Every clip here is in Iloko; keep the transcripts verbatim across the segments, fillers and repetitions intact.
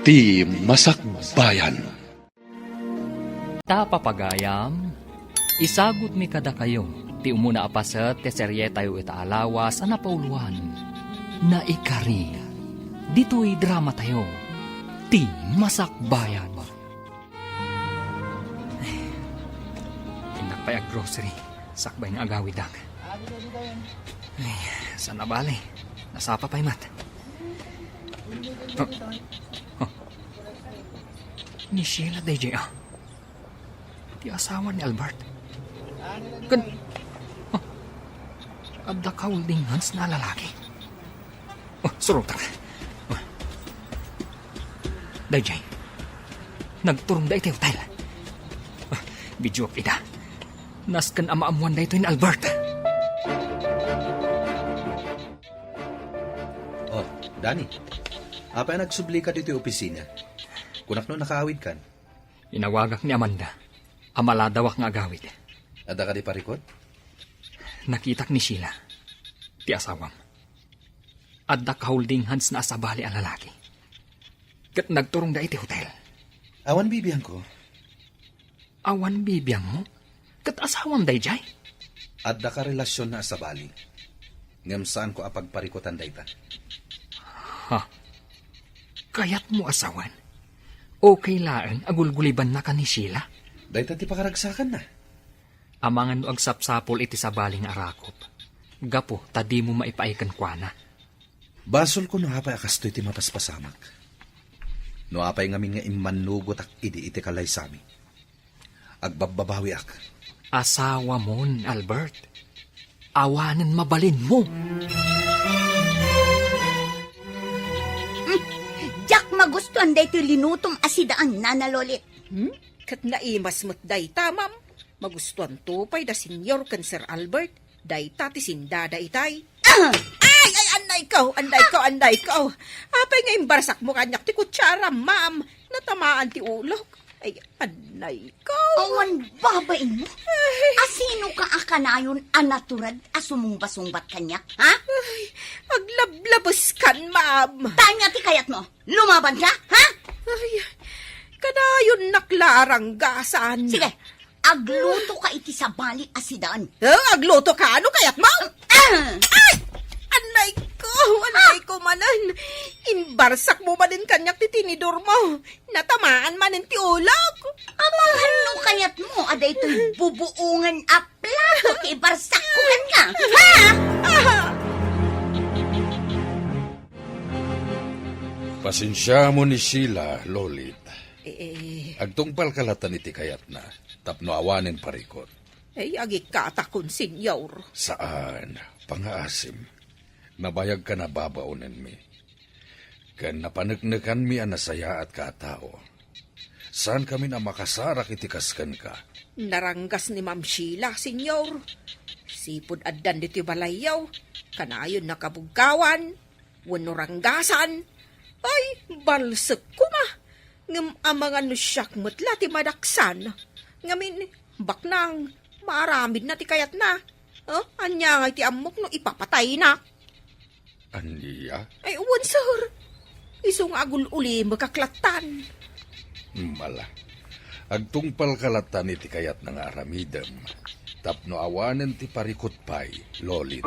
Ti Masakbayan. Ta papagayam, isagutmi kadakayo ti umuna a paset ti serietayo ita a lawas a napauloan, Naikari. Ditoy dramatayo, Ti Masakbayan. Innak pay ag-grocery, sakbay nga agawidak. Ay, saan a bale? Nasapa pay met. Oh. Oh. Ni Sheila daydiay, ah. Ti asawa ni Albert. Ken, ah, adda kaholding hands na lalaki. Oh, surong ta. Oh. Daydiay. Nagturong da iti hotel. Oh, videoak ida. Nasken a maammoan daytoy ni Albert. Oh, Danny. Apay a nagsublika ditoy opisina? Kunak no nakaawidkan. Inawagak ni Amanda a maladawak nga agawid. Adda kadi parikut? Nakitak ni Sheila, ti asawam. Adda kaholding hands na a sabali a lalaki. Ket nagturongda iti hotel. Awan bibiangko. Awan bibiangmo? Ket asawam daydiay? Adda karelasionna a sabali. Ngem saanko a pagparikutan dayta. Ha? Kayatmo a sawen? Okay laeng a gulgulibannaka ni Sheila? Dayta ti pakaragsakanna. Amangan no agsapsapul iti sabali nga arakop, gapu ta dimo maipaay kenkuana. Basolko no apay a kastoy ti mapaspasamak. No apay ngamin nga immannugotak idi iti kalaysami. Agbabbabawiak. Asawamon, Albert. Awanen mabalinmo. Hmm, diak magustuan daytoy linutom a sidaan, Nana Lolit. Hmm? Ket naimas met dayta, ma'am. Magustuanto pay da Senyor ken Sir Albert. Dayta ti sindada itay. Ah! Ay, ay, anday ko, anday ko, anday ko. Apay nga imbarsakmo kaniak ti kutsara, ma'am? Natamaan ti ulok. Ay, anday ko. Awan babain mo? Ay. Asino ka a kanayon a naturad a sumumbasungbat kaniak, ha? Ay, aglablabeskan, ma'am. Tanya ti kayatmo. Lumaban ka, ha? Ay, kanayon nak la a ranggasan. Sige, agluto ka iti sabali a sidaan. Eh, agluto ka? Ano kayat mo? Ah! Ay! Anay ko! Anay ko manen! Imbarsak mo manen kaniak ti tinidor mo. Natamaan manen ti ulok. Amangan no kayat mo, a daytoy bubuongen a plato ti ibarsak ko kenka. Ha? Ah! Pasensiamon ni Sheila, Lolit. Eh, eh. Agtungpalka latan iti kayatna, tapno awanen parikut. Eh, agikkatakon, Senyor. Saan, pangaasim. Nabayagka a babaonenmi. Ken napaneknekanmi a nasayaatka a tao. Saankamin a makasarak iti kas kenka. Naranggas ni Ma'am Sheila, Senyor. Sipud addan ditoy balayyo, kanayon nakabugkawan. Wenno ranggasan. Ay, balsek koma. Ngem amangan no siak met la ti madaksan. Ngamin, baknang, maaramidna ti kayatna. Oh, ania ngay ti ammok no ipapataynak? Ania? Ay, wen, sir. Isu nga agul-ulimek a klatan. Mala. Agtungpalka latan iti kayatna nga aramidem, tapno awanen ti parikut pay, Lolit.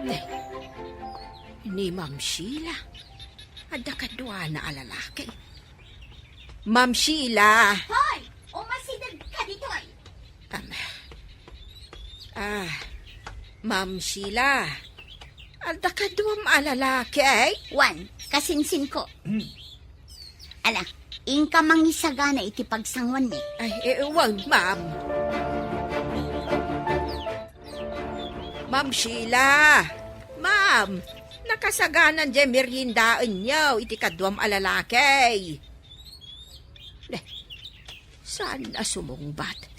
Ne, ni Ma'am Sheila, adda kaduana a lalaki. Ma'am Sheila! Hoy! Umasideg ka ditoy! Am, ah, Ma'am Sheila, adda kaduam a lalaki, ay? Wan, kasinsinko. Hmm. Ala, inka mangisagana iti pagsanguanmi. Ay, eh, wan, ma'am. Ma'am Sheila, ma'am, nakasaganan jay meriendaenyo iti kaduam a lalaki. Deh, saan a sumungbat?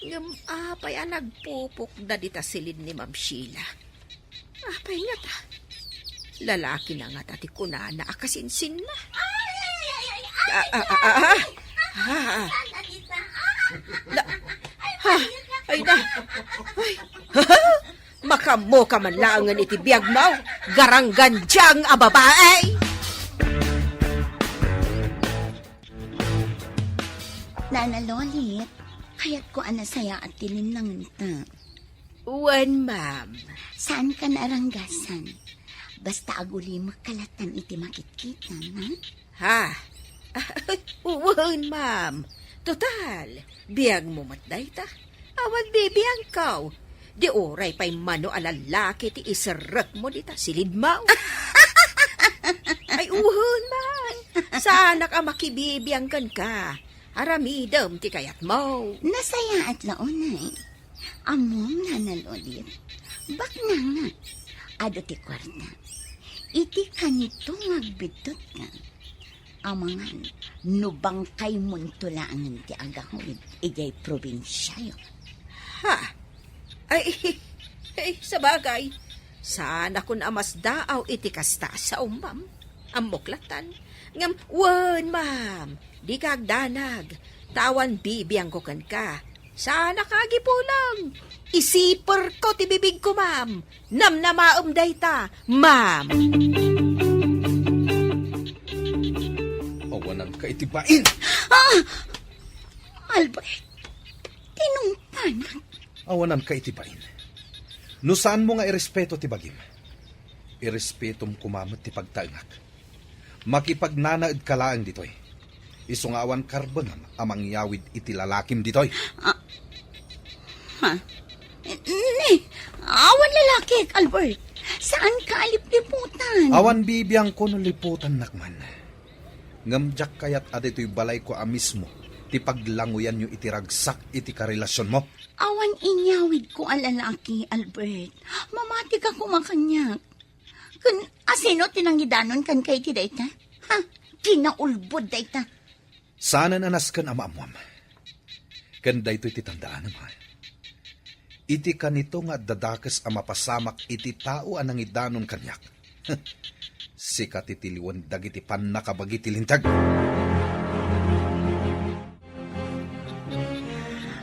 Ngem apay a nagpupukda dita silin ni Ma'am Sheila? Apay ngata? Lalaki na ngata ti kunana a kasinsinna. Ay, ay, ay, ay, ay, Ah, ah, ah, ah, ah. Ah, ah. Saan na kita? Ah, La-, ay, ha? Ay, na. Ay. Makaammo ka man laengen iti biagmo, garanggandiang a babae! Nana Lolit, kayatko a nasayaat ti linnangenta. Wen, ma'am. Saan ka naranggasan? Basta agulimek ka latan iti makitkitam, ha? Ha? Wen, ma'am. Total, biagmo met dayta. Awan bibiangko. Di uray pay mano a lalaki ti iserrekmo dita silidmo. Ay, wen, ma'am. Saanak a makibibiang kenka. Aramidem ti kayatmo. Nasayaat la unay. Ammom, Nana Lolit, baknangak. Adu ti kuarta. Iti kanito nga agbiddutka, amangan no bangkaymonto laengen ti agahuyb idiay probinsiayo. Ha? Ay, ay, sabagay, saanakon a masdaaw iti kasta a sao, ma'am. Ammok latan. Ngem, wen, ma'am, dika agdanag. Ta awan bibiangko kenka. Saanak a agipulang. Isiperko ti bibigko, ma'am. Namnamaem dayta, ma'am. Awananka iti bain! Ah! Albert, tinungpanak. Awananka iti bain. No saanmo nga irespeto ti bagim, irespetom koma met ti pagtaengak. Makipagnanaedka laeng ditoy. Isu nga awan karbengam a mangyawid iti lalakim ditoy. Ah, ha? Ni, awan lalakik, Albert. Saanka a lipliputan? Awan bibiangko no liputannak man. Ngem diak kayat a ditoy balayko a mismo ti paglanguyanyo iti ragsak iti karelasionmo. Awan inyawidko a lalaki, Albert. Mamatika koma kaniak. Ken asino ti nangidanon kenka iti dayta? Ha? Kinaulbod dayta. Saanen a nasken a maammuam. Ken daytoy ti tandaanem, ha? Iti kanito nga adda dakes a mapasamak iti tao a nangidanon kaniak, sika ti tiliwen dagiti pannakabagi ti linteg.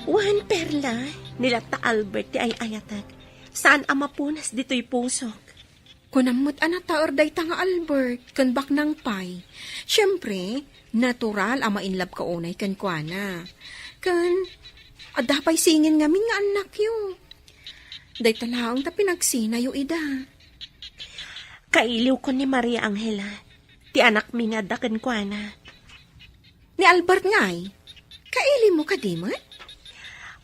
Wen, Perla, ni latta Albert ti ay-ayatek. Saan a mapunas ditoy pusok. Kunam met a nataer dayta nga Albert ken baknang pay. Siempre, natural a ma-in love ka unay kenkuana. Ken, adda pay singin ngamin nga annakyo. Dayta laeng ta pinagsinayo ida. Kailiwko ni Maria Angela, ti anakmi nga adda kenkuana. Ni Albert ngay, kailimo kadi met?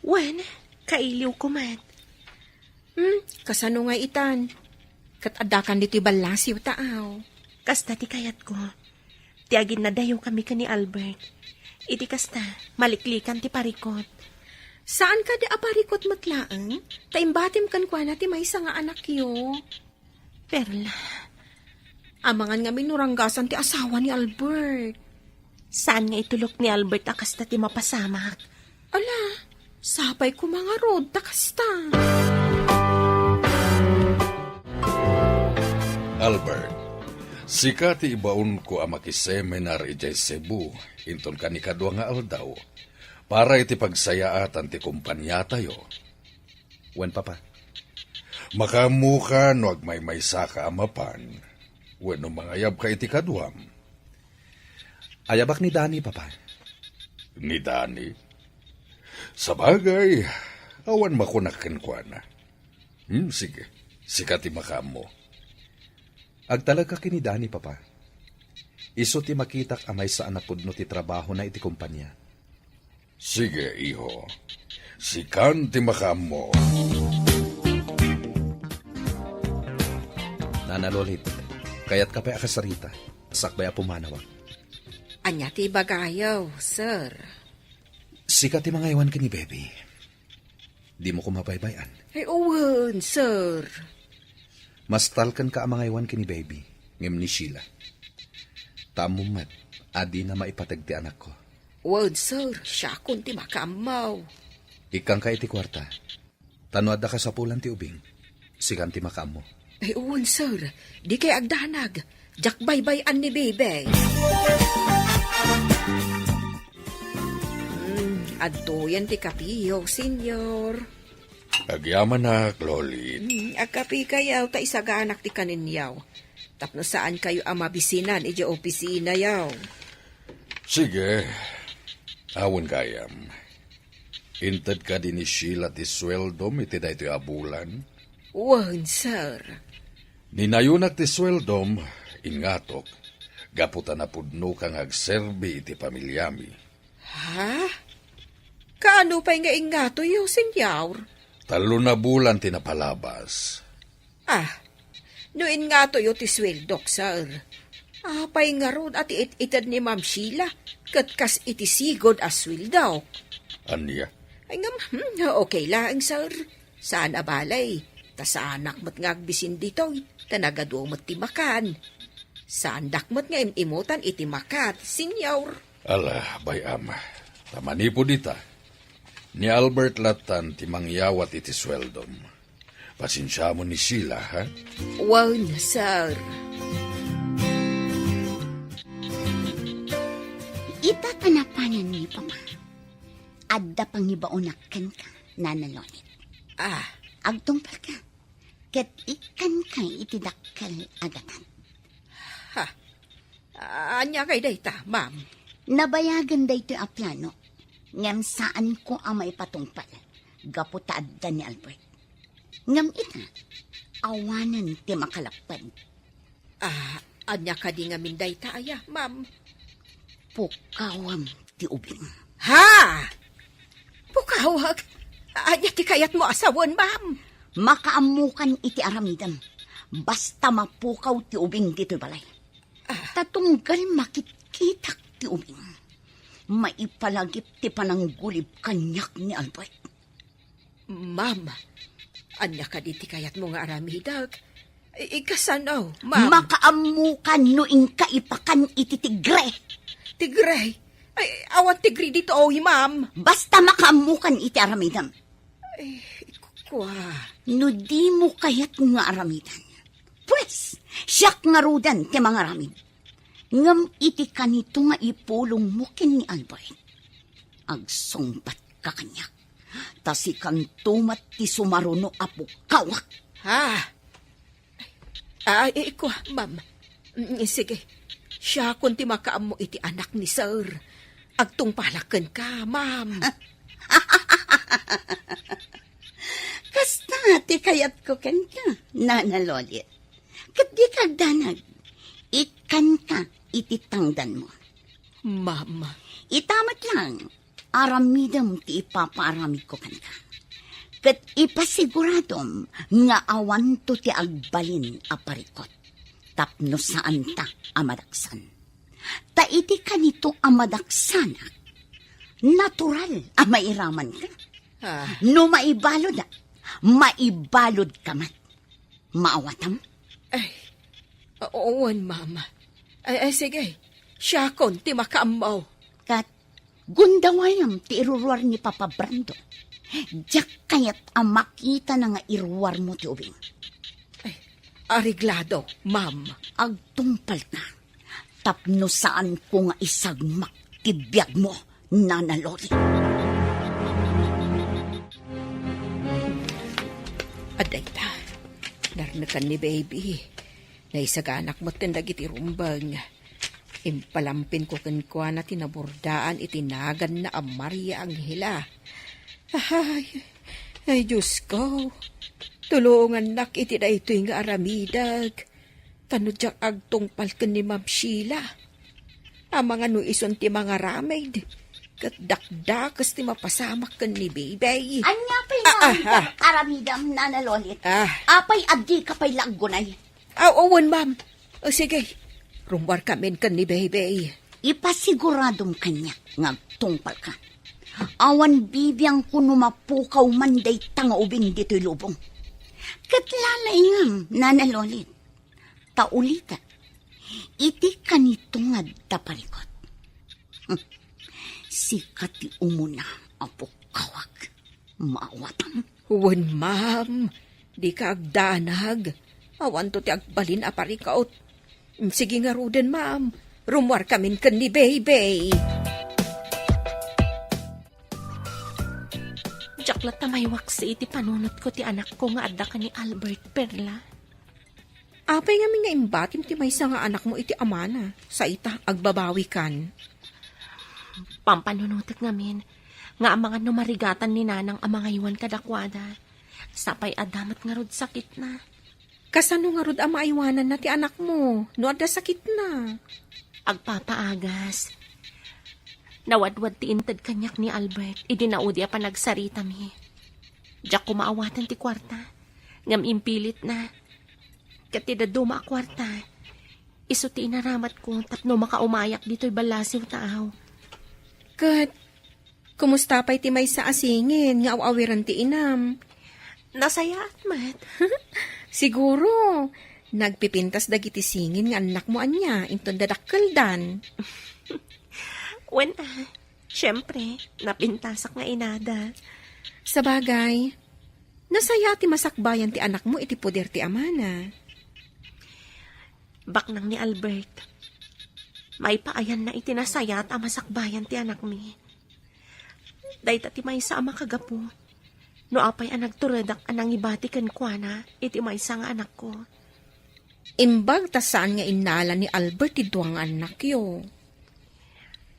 Wen, kailiwko met. Hmm, kasano nga itan? Ket addakan ditoy ballasiw ta aw. Kasta ti kayatko. Ti aginnadayokami ken ni Albert. Iti kasta, maliklikan ti parikot. Saan kadi a parikot met laeng? Ta imbatim kenkuana ti maysa nga anakyo. Perla. Amangan ngamin no ranggasan ti asawa ni Albert. Saan nga itulok ni Albert a kasta ti mapasamak? Ala, sapay koma ngarud ta kasta. Albert, sika ti ibaonko a makiseminar idiay Cebu inton kanikadua nga aldaw para iti pagsayaatan ti kompaniatayo. Wen, Papa. Makaammoka no agmaymaysaka a mapan, wenno mangayabka iti kaduam. Ayabak ni Dani, Papa. Ni Dani? Sabagay, awan makunak kenkuana. Hmm, sige, sika ti makaammo. Agtalek ken ni Dani, Papa. Isu ti makitak a maysa a napudno ti trabahona iti kompania. Sige, iho. Sikan ti makaammo. Nana Lolit, kayatka pay a kasarita, sakbay a pumanawak. Ania ti ibagayo, sir? Sika ti mangaywan ken ni Baby. Dimo koma baybay-an. Ay, wen, sir. Mastalkenka a mangaywan ken ni Baby, ngem ni Sheila. Ta ammom met a dina maipateg ti anakko. Wen, sir, siakon ti makaammo. Ikkanka iti kuarta. Ta no adda kasapulan ti ubing, sikan ti makaammo. Ay, wen, sir. Dikay agdanag. Diak baybay-an ni Baby. Hmm, adtoyen ti kapiyo, senyor. Agyamanak, Lolit. Hmm, agkapikayaw ta isaganak ti kaninyaw. Tapno saankayo a mabisinan idiay opisinayaw. Sige. Awan gayam. Inted kadi ni Sheila ti sueldom iti daytoy a bulan? Wen, sir. Ninayonak ti sueldom, ingatok, gapu ta napudnoka nga agserbi iti pamiliami. Ha? Kaano pay nga ingatoyo, senyor? Tallo na bulan ti napalabas. Ah, no ingatoyo ti sueldok, sir. Apay ngarud a ti it-ited ni Ma'am Sheila, ket kas iti sigud a sueldok? Ania? Ay ngem, hmm, okay laeng, sir. Saan a balay, ta saanak met nga agbisin ditoy, ta nagadu met ti makan. Saandak met nga im-imutan iti makat, senyor. Ala, bay-am. Ta manipud ita, ni Albert latan ti mangyawat iti sueldom. Pasensiamon ni Sheila, ha? Wen, sir. Ita ta napanan ni Papa. Adda pangibaonak kenka, Nana Lolit. Ah. Agtungpalka, ket ikkanka iti dakkel a gatad. Ha? Ania kay dayta, ma'am? Nabayagen daytoy a plano, ngem saanko a maipatungpal gapu ta adda ni Albert. Ngem ita, awanen ti makalapped. Ah, ania kadi ngamin dayta aya, ma'am? Pukawem ti ubing. Ha? Pukawek? Ania ti kayatmo a sawen, ma'am? Makaammokan iti aramidem. Basta mapukaw ti ubing ditoy balay. Ah. Ta tunggal makitkitak ti ubing, maipalagip ti pananggulib kaniak ni Albert. Ma'am, ania kadi ti kayatmo nga aramidek? I-, ikasano, ma'am? Makaammokan no inka ipakan iti tigre. Tigre? Ay, awan tigre ditoy, ma'am. Basta makaammokan iti aramidem. Ay, kua. No dimo kayat nga aramidan, pues, siak ngaruden ti mangaramid. Ngem iti kanito nga ipulongmo ken ni Albert, agsungbatka kaniak, ta sikanto met ti sumaruno a pukawak. Ha? Ah, ikua, ma'am. Mm, sige. Siakon ti makaammo iti anak ni sir. Agtungpalak kenka, ma'am. Kasta ti kayatko kenka, Nana Lolit. Ket dika agdanag. Ikkanka iti tangdanmo. Ma'am. Ita met lang, aramidem ti ipapaaramidko kenka. Ket ipasiguradom nga awanto ti agbalin a parikot tapno saanta a madaksan. Ta iti kanito a madaksanak, natural a mairamanka. Ah. No maibalud, maibaludka met. Maawatam? Ay, wen, ma'am. Ay, ay, sige. Siakon ti makaammo. Ket gundawayam ti iruruar ni Papa Brando. Diak kayat a makitana nga iruarmo ti ubing. Ay, areglado, ma'am. Agtungpalka tapno saanko nga isagmak ti biagmo, Nana Loli. Adda ita, narnekan ni Baby. Naisaganak metten dagiti rumbeng. Impalampinko kenkuana ti naburdaan iti naganna a Maria Angela. Ay, ay, Diosko, tulongannak iti daytoy nga aramidek. Ta no diak agtungpal ken ni Ma'am Sheila, amangan no isun ti mangaramid, ket dakdakes ti mapasamak ken ni Baby. Ania pay nga aramidem, Nana Lolit? Ah. Apay a dika pay la aggunay? Ah, wen, ma'am. O, sige. Rummuarkamin ken ni Baby. Ipasiguradom kaniak nga agtungpalka. Awan bibiangko no mapukaw man dayta nga ubing ditoy lubong. Ket lalaingam, Nana Lolit. Ta ulitek, iti kanito nga adda parikot. Hmm. Sika ti umuna a pukkawak. Maawatam? Wen, ma'am. Dika agdanag. Awanto ti agbalin a parikot. Sige ngaruden, ma'am. Rummuarkamin ken ni Baby. Diak Latta maywaksi iti panunotko ti anakko nga adda ken ni Albert, Perla. Apay ngamin nga imbatim ti maysa nga anakmo iti amana? Sa ita, agbabawikan. Pampanunotek ngamin nga amangan no marigatan ni Nanang a mangaywan kadakuada. Sapay adda met ngarud sakitna. Kasano ngarud a maaywananna ti anakmo no adda sakitna? Agpapaagas. Nawadwad ti inted kaniak ni Albert idi naudi a panagsaritami. Diak koma awaten ti kuarta, ngem impilitna. Ket ti dadduma a kuarta, isu ti inaramatko tapno makaumayak ditoy ballasiw taaw. Ket kumusta pay ti maysa a singin nga aw-awiren ti inam? Nasayaat met. Siguro, nagpipintas dagiti singin nga annakmo ania inton dadakkeldan. Wen, ah, siempre, napintasak nga inada. Sabagay, nasayaat ti masakbayan ti anakmo iti poder ti amana. Baknang ni Albert, maipaayanna iti nasayaat a masakbayan ti anakmi. Dayta ti maysa a makagapu no apay a nagturedak a nangibati kenkuana iti maysa nga anakko. Imbag ta saan nga innala ni Albert ti dua nga annakyo.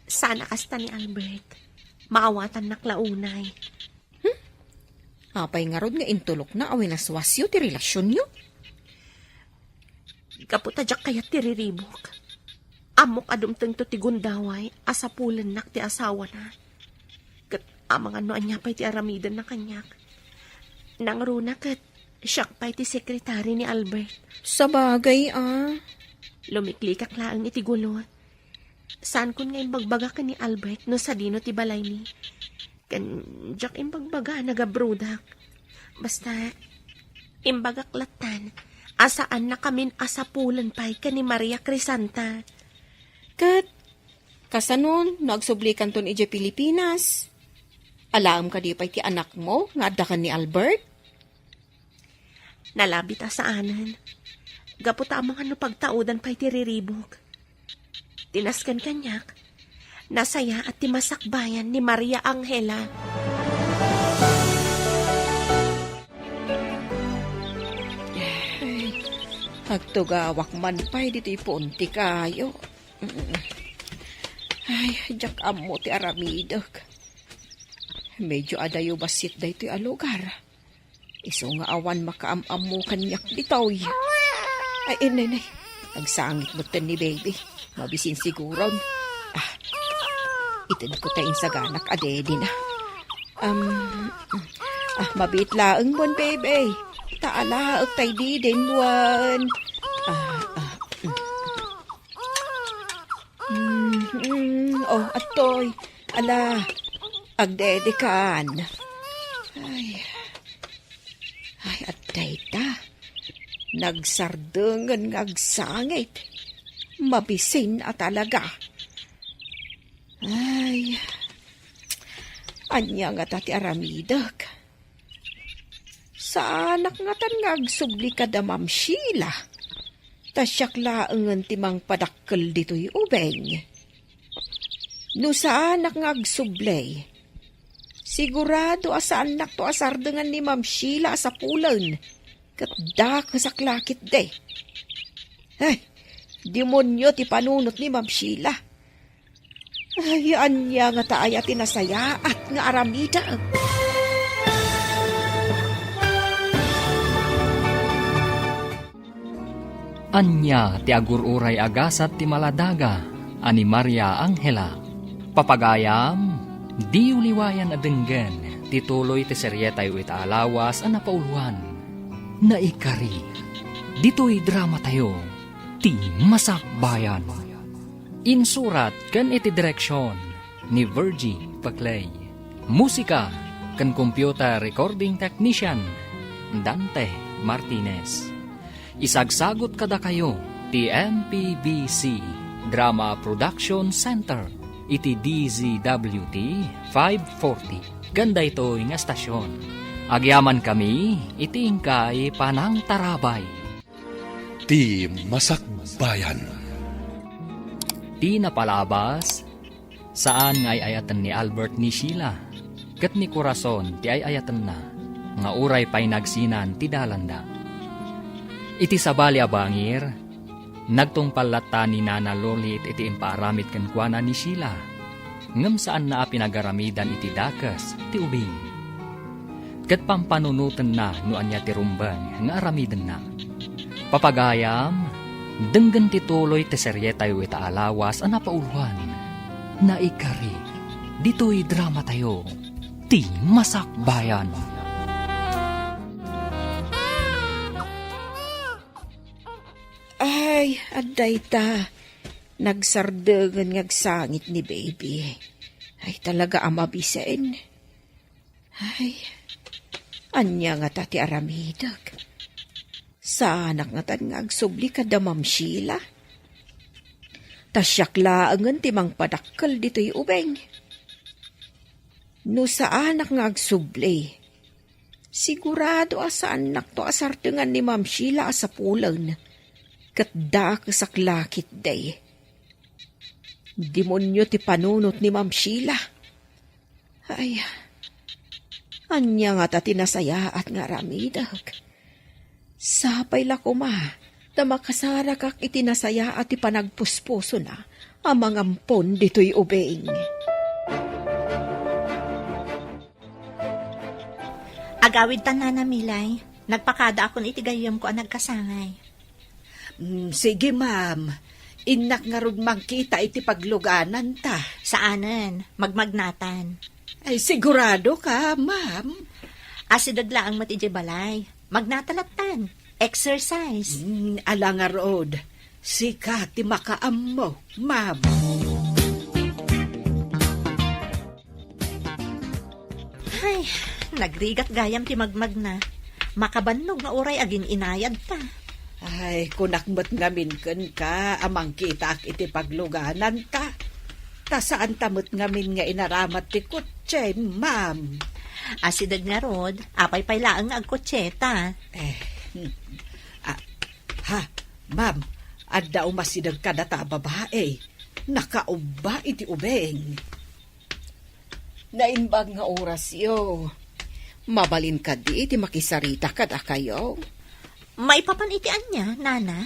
Saan a kasta ni Albert. Maawatannak la unay. Hmm? Apay ngarud nga intulokna a winaswasyo ti relasionyo? Gapu ta diak kayat ti riribuk. Ammok a dumtengto ti gundaway a sapulennak ti asawana. Ket amangan no ania pay ti aramidenna kaniak. Nangruna ket siak pay ti sekretari ni Albert. Sabagay, ah. Lumiklikak laeng iti gulo. Saankon nga imbagbaga ken ni Albert no sadino ti balaymi. Ken diak imbagbaga a nagabrodak. Basta, imbagak lattan a saannakamin a sapulen pay ken ni Maria Crisanta. Ket, kasano no agsublikanton idiay Pilipinas? Alaem kadi pay ti anakmo nga adda ken ni Albert? Nalabit a saanen. Gapu ta amangan no pagtaudan pay ti riribuk. Ti nasken kaniak, nasayaat ti masakbayan ni Maria Angela. Ay, agtugawak man pay ditoy puon ti kayo. Ay, diak ammo ti aramidek. Medyo adayo bassit daytoy a lugar. Isu nga awan makaam-ammo kaniak ditoy. Ay, inay, nay. Agsangit metten ni baby. Mabisin siguron. Ah, itedko ta insaganak a daddy na. Um, ah, mabiit laeng mon, baby. Ta alaek tay didin wen. Ah, ah, mm. Mm, mm, oh, atoy. Ala, agdedikan. Ay. Ay, adda ita. Nagsardengen nga agsangit. Mabisin a talaga. Ay. Ania ngata ti aramidek? Saanak ngatan nga agsubli kada Ma'am Sheila. Ta siak laengen ti mangpadakkel ditoy ubing. No saanak nga agsubli, sigurado a saannakto a sardengan ni Ma'am Sheila a sapulen, ket dakesak la ketdi. Ay, demonio ti panunot ni Ma'am Sheila. Ay, ania ngata aya ti nasayaat nga aramidek? Ania ti agur-uray a gasat ti maladaga a ni Maria Angela? Papagayam, diyo liwayan a denggen ti tuloy ti serietayo ita a lawas a napauluan. Naikari, ditoy dramatayo, Ti Masakbayan. Insurat ken iti direksion ni Virgie Paclay. Musika ken computer recording technician, Dante Martinez. Isagsagut kadakayo ti M P B C Drama Production Center iti D Z W T five forty. Ken daytoy nga estasion, agyamankami iti inkay panangtarabay. Ti Masakbayan. Ti napalabas, saan nga ay-ayaten ni Albert ni Sheila. ket ni Corazon ti ay-ayatenna, nga uray pay nagsinan ti dalanda. Iti sabali a bangir, nagtungpal latta ni Nana Lolit iti impaaramid kenkuana ni Sheila, ngem saanna a pinagaramidan iti dakes ti ubing. Ket pampanunotenna no ania ti rumbeng nga aramidenna. Papagayam, denggen ti tuloy ti serietayo ita a lawas a napauloan, Naikari, ditoy dramatayo, ti Masakbayan. Ay, adda ita. Nagsardengen nga agsangit ni baby. Ay, talaga a mabisen. Ay, ania ngata ti aramidek? Saanak ngatan nga agsubli kada Ma'am Sheila? Ta siak laengen ti mangpadakkel ditoy ubing. No saanak nga agsubli, sigurado a saannakto a sardengan ni Ma'am Sheila a sapulen, ket dakesak la ketdi. Demonio ti panunot ni Ma'am Sheila. Ay, ania ngata ti nasayaat nga aramidek? Sapay la koma ta makasarakak iti nasayaat ti panagpuspusona a mangampon ditoy ubing. Agawidtan, Nana Milay. Nagpakadaakon iti gayyemko a nagkasangay. Mm, sige, ma'am. Innak ngarud mangkita iti paglugananta. Saanen, magmagnatan. Ay, sigurado ka, ma'am? Asideg laeng met idiay balay. Magnata lattan. Exercise. Mm, ala ngarud. Sika ti makaammo, ma'am. Ay, nagrigat gayam ti magmagna. Makabannog nga uray agin-inayadta. Ay, kunak met ngamin kenka a mangkitaak iti paglugananta. Ta saanta met ngamin nga inaramat ti kotse, ma'am. Asideg ngarud, apay pay laeng nga agkotseta. Eh, hmm. Ah, ha, ma'am, adda umasideg kadata a babae. Nakaubba iti ubing. Naimbag nga orasyo. Mabalin kadi ti makisarita kadakayo? Maipapan iti ania, Nana?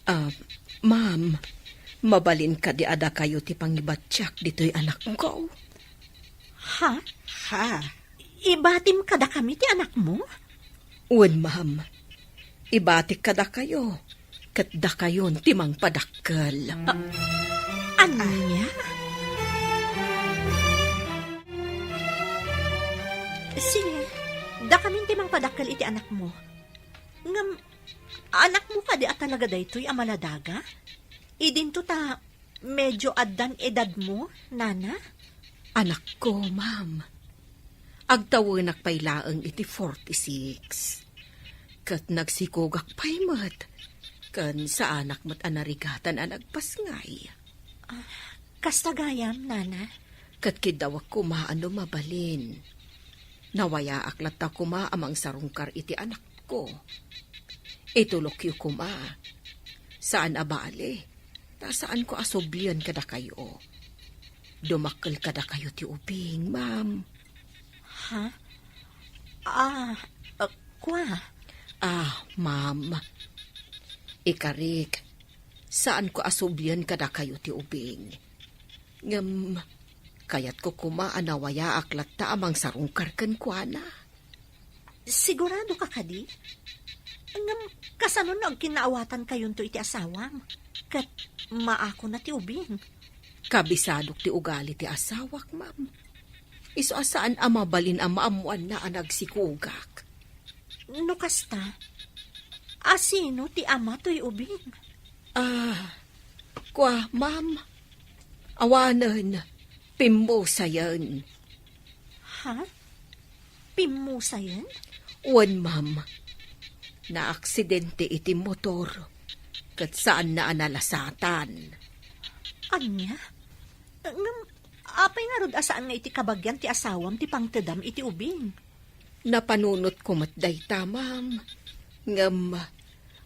Ah, ma'am, mabalin kadi a dakayo ti pangibatiak ditoy anakko? Ha? Ha? Ibatim kadakami ti anakmo? Wen, ma'am. Ibatik kadakayo, ket dakayon ti mangpadakkel. A-, ania? Sige, dakamin ti mangpadakkel iti anakmo. Ngem, anakmo kadi a talaga daytoy a maladaga? Idinto ta Medio addan edadmo, Nana? Anakko, ma'am. Agtawenak pay laeng iti forty-six. Ket nagsikogak pay met. Ken saanak met a narigatan a nagpasngay. Ah, kasta gayam, Nana? Ket kiddawek koma a no mabalin. Nawayaak latta koma a mangsarungkar iti anakko. Itulokyo koma. Saan a bale, ta saanko a sublian kadakayo. Dumakkel kadakayo ti ubing, ma'am. Ha? Ah, ah, kua? Ah, ma'am. Ikarik, saanko a sublian kadakayo ti ubing. Ngem, kayatko koma a nawayaak latta a mangsarungkar kenkuana. Sigurado ka kadi? Ngem, kasano no agkinnaawatankayonto iti asawam? Ket maakona ti ubing. Kabisadok ti ugali ti asawak, ma'am. Isu a saan a mabalin a maammoanna a nagsikogak. No kasta, a sino ti ama toy ubing? Ah, kua, ma'am. Awanen, pimmusayen. Ha? Pimmusayen? Wen, ma'am. Naaksidente iti motor, ket saanna a nalasatan. Ania? Ngem, apay ngarud a saan nga iti kabagian ti asawam ti pangtedam iti ubing? Napanunotko met dayta, ma'am. Ngem,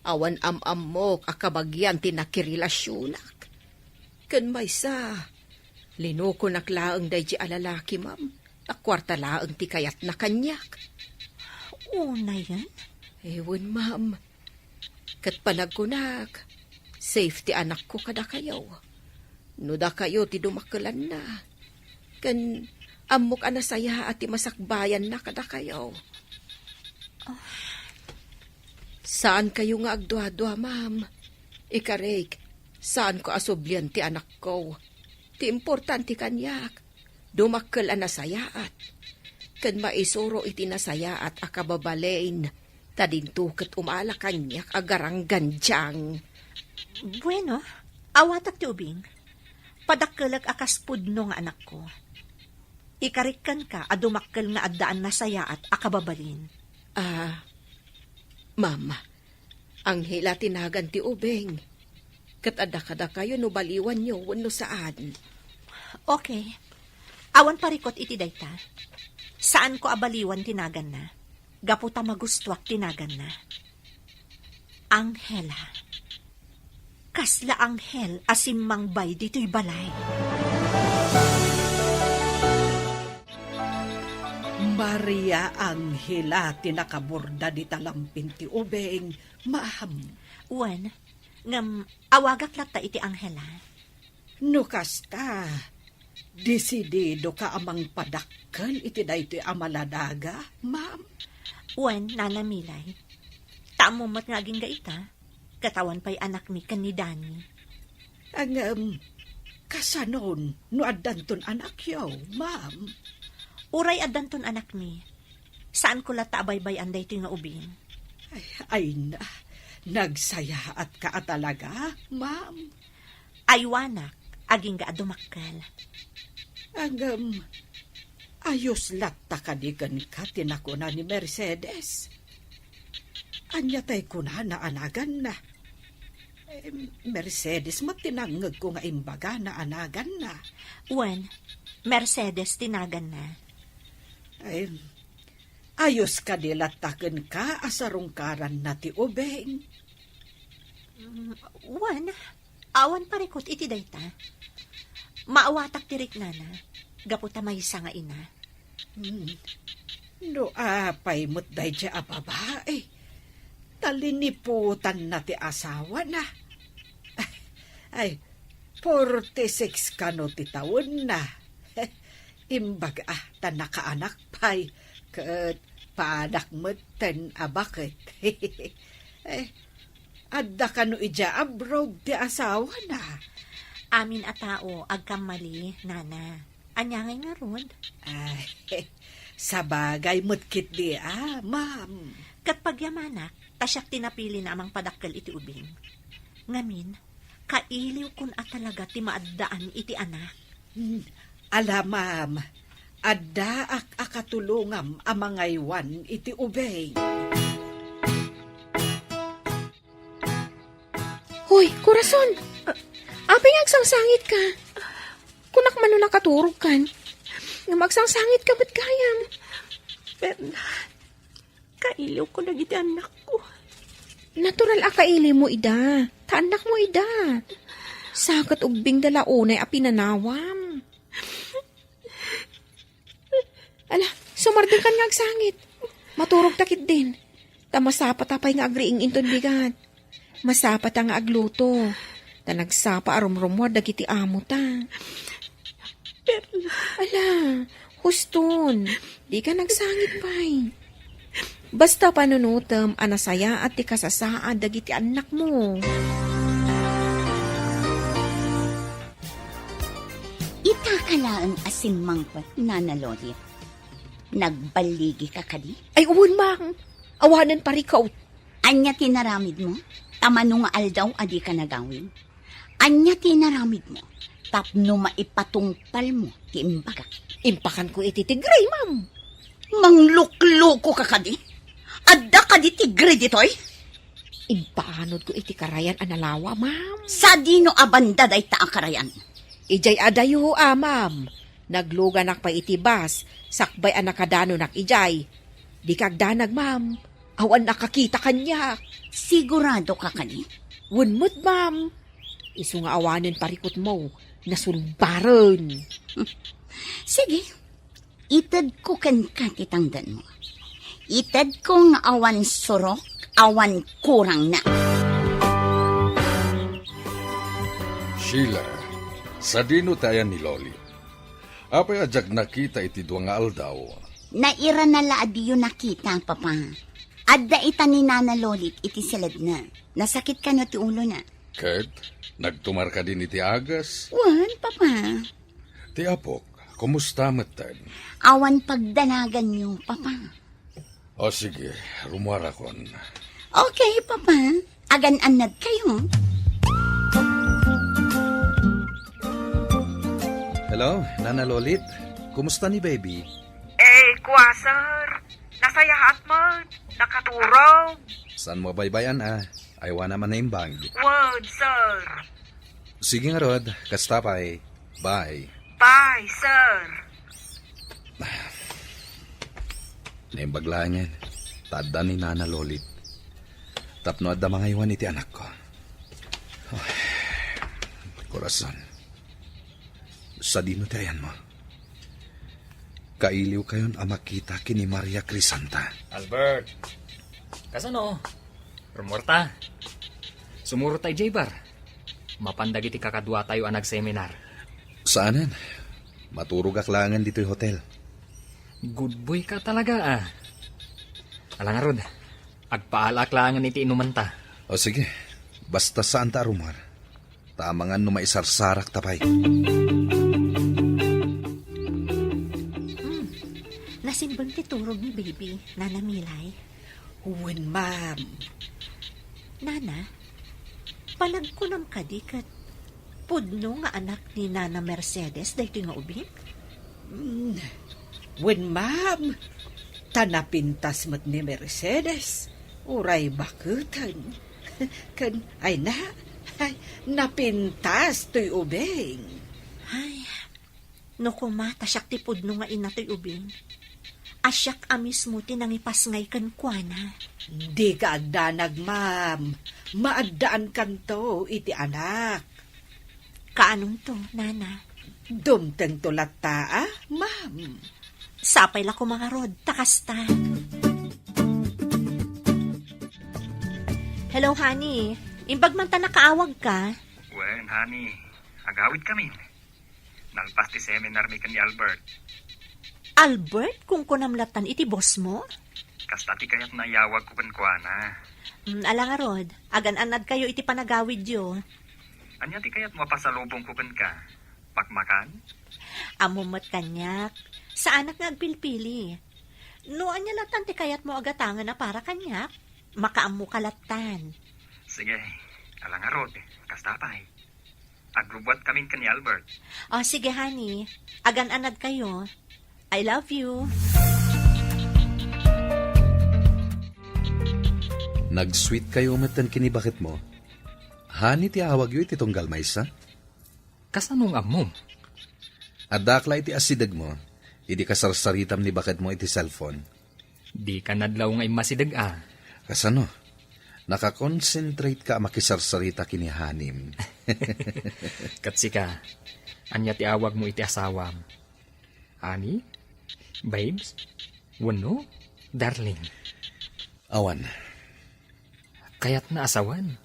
awan am-ammok a kabagian ti nakirelasionak. Ken maysa, linukonak laeng daydi a lalaki, ma'am. a kuarta laeng ti kayatna kaniak. Unayen? Ewan, ma'am. Ket panagkunak, safe ti anakko kadakayo. No dakayo ti dumakkelanna, ken ammok a nasayaat ti masakbayanna kadakayo. Ah. Saankayo nga agduadua, ma'am. Ikarik, saanko a sublian ti anakko. Ti importante kaniak, dumakkel a nasayaat. Ken maisuro iti nasayaat a kababalin, ta dinto ket umala kaniak a garanggandiang. Bueno, awatak ti ubing. Padakkelek a kas pudno nga anakko. Ikarik kenka a dumakkel nga addaan nasayaat a kababalin. Ah, ma'am, Angela ti nagan ti ubing. Ket adda kadakayo no baliwanyo wenno saan. Okay. Awan parikut iti dayta. Saanko a baliwan ti naganna. Gapu ta magustuak ti naganna. Angela. Kasla anghel a simmangbay ditoy balay. Maria Angela ti nakaborda dita lampin ti ubing, ma'am. Wen, ngem awagak latta iti Angela. No kasta, desididoka a mangpadakkel iti daytoy a maladaga, ma'am? Wen, Nana Milay. Ta ammom met nga agingga ita, ket awan pay anakmi ken ni Dani. Ngem, kasanon no addanton anakyo, ma'am? Uray addanton anakmi, saanko latta a baybay-an daytoy nga ubing. Ay, ay na, nagsayaatka a talaga, ma'am. Aywanak, agingga a dumakkel. Ngem, ayos latta kadi kenka ti nakuna ni Mercedes? Ania tay kunana a naganna? Em, Mercedes met ti nangngegko nga imbagana a naganna. Wen, Mercedes ti naganna. Em, ayos kadi latta kenka a sarungkaranna ti ubing? Mm, wen, awan parikut iti dayta. Maawatak ti riknana, gapu ta maysa nga ina. Hmm. No apay met daydiay a babai, ta liniputanna ti asawana. Ay, forty-six kano ti tawenna. Imbaga ta nakaanak pay, ket padak metten a baket. Eh, adda kano idiay abroad ti asawana? Amin a tao agkammali, Nana. Ania ngay ngarud? Ay, sabagay met ketdi a, ma'am. Ket pagyamanak, ta siak ti napilina a mangpadakkel iti ubing. Ngamin, kailiwkon a talaga ti maaddaan iti anak. Hmm, ala, ma'am, addaak a katulongam a mangaywan iti ubing. Hoy, Corazon! Apay nga agsangsangitka? Kunak man no nakaturogkan. Ngem agsangsangitka met gayam. Perla, kailiwko dagiti annakko. Natural a kailiwmo ida. Ta annakmo ida. Sa ket ubbingda la unay a pinanawam. Ala, sumardengkan nga agsangit. Maturogta ketdin. Ta masapata pay nga agriing inton bigat. Masapata nga agluto. Ta nagsapa a rumrumuar dagiti amota. Perla. Ala, huston. Dika nagsangit pay. Basta panunotem a nasayaat ti kasasaad dagiti annakmo. Itaka laeng a simmangpet, Nana Loli. Nagballigika kadi? Ay, wen, ma'am. Awanen parikut. Ania ti inaramidmo? Ta mano nga aldaw a dika nagawid? Ania ti inaramidmo tapno maipatungpalmo ti imbagak? Impakanko iti tigre, ma'am. Mangluklokoka kadi? Adda kadi tigre ditoy? Impaanodko iti karayan a nalawa, ma'am. Sadino a banda dayta a karayan? Idiay adayo a, ma'am. Nagluganak pay iti bus, sakbay a nakadanonak idiay. Dika agdanag, ma'am. Awan nakakita kaniak. Siguradoka kadi? Wen met, ma'am. Isu nga awanen parikutmo, nasulbaren. Sige, Itedko kenka ti tangdanmo. Itedko nga awan surok, awan kurangna. Sheila, sadino ti ayan ni Loli? Apay a diak nakita iti dua nga aldaw? Nairana la a diyo nakita, Papa. Adda ita ni Nana Lolit iti siledna. Nasakit kano ti ulona. Ket, nagtumar kadin iti agas? Wen, Papa. Ti apok, kumusta metten? Awan pagdanaganyo, Papa. O sige, rumuarakon. Okay, Papa. Agan-annad kayo. Hello, Nana Lolit. Kumusta ni baby? Eh, kua, sir. Nasayaat man. Nakaturog. Saan mo baybay-an a? Aywana man naimbag. Word, sir. Sige ngarud, kasta pay. Bye. Bye, sir. Naimbag laengen, ta adda ni Nana Lolit. Tapno adda mangaywan iti anakko. Ay, korason. Sadino ti ayanmo? Kailiwkayon a makita ken ni Maria Crisanta. Albert, kasano? Rumuarta. Sumurot ta idiay bar. Mapan dagiti kakaduatayo a nagseminar. Saanen. Maturogak laengen ditoy hotel. Good boy ka talaga, ah. Ala ngarud, agpaalaak laengen iti inumanta. O sige, basta saanta a rumuar. Ta amangan no maisarsarakta pay. Nasimbeng ti turog ni baby, Nana Milay. Wen, ma'am. Nana, panagkunam kadi ket pudno nga anak ni Nana Mercedes daytoy nga ubing? Mm, wen, ma'am. Ta napintas met ni Mercedes, uray baketen. Ken, ay na, ay, napintas toy ubing. Ay, no koma ta siak ti pudno nga ina toy ubing, a siak a mismo ti nangipasngay kenkuana. Dika agdanag, ma'am. Maaddaankanto iti anak. Kaanonto, Nana? Dumtengto latta, a, ma'am. Sapay la koma ngarud, ta kasta. Hello, honey. Imbag man ta nakaawagka. Wen, honey. Agawidkamin. Nalpas ti seminar mi ken ni Albert. Albert, kunkunam lattan iti boss mo? Kasta ti kayatna a iyawagko kenkuana. Mm, ala ngarud, agan-annadkayo iti panagawidyo. Ania ti kayatmo a pasalubongko kenka? Pakmakan? Ammom met kaniak. Saanak nga agpilpili. No ania lattan ti kayatmo a gatangen a para kaniak, makaammoka lattan. Sige, ala ngarud, kasta pay. Agrubbuatkamin ken ni Albert. O, sige, honey. Agan-annadkayo. I love you. Nag-sweet kayo metten ken ni baketmo. Honey ti awagyo iti tunggal maysa? Kasano nga ammom? Addaak la iti asidegmo, idi kasarsaritam ni baketmo iti cellphone. Dika nadlaw nga immasideg a. Kasano? Nakakonsentrate ka a makisarsarita ken ni honey-m. Ket sika, ania ti awagmo iti asawam? Honey? Babes? Wenno? Darling? Awan. Kayatna a sawen.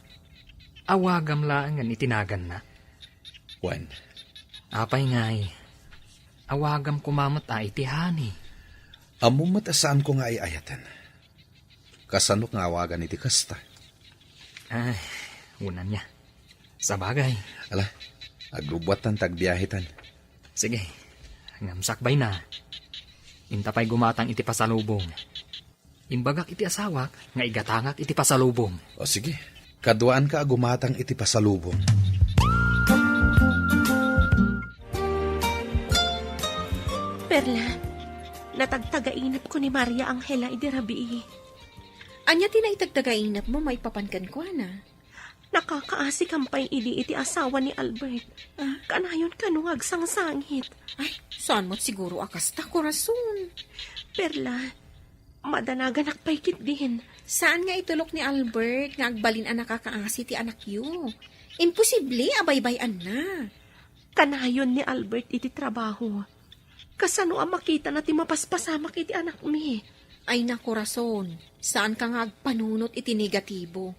Awagam laengen iti naganna. Wen. Apay ngay, awagam koma met a iti honey. Ammom met a saanko nga ay-ayaten. Kasano nga awagan iti kasta? Ay, unanna. Sabagay. Ala, agrubbuattan ta agbiahetan. Sige, ngem sakbayna. Inta pay gumatang iti pasalubong. Imbagak iti asawak nga igatangak iti pasalubong. O sige, kaduaanka a gumatang iti pasalubong. Perla, natagtagainepko ni Maria Angela idi rabii. Ania ti naitagtagainepmo maipapan kenkuana? Nakakaasikam pay idi iti asawa ni Albert. Ah? Kanayon kano nga agsangsangit. Ay, saan met siguro a kasta, korason. Perla, madanaganak pay ketdin. Saan nga itulok ni Albert nga agbalin a nakakaasi ti anakyo? Imposible a baybay-anna. Kanayon ni Albert iti trabaho. Kasano a makitana ti mapaspasamak iti anakmi? Ay, nakorason, saanka nga agpanunot iti negatibo.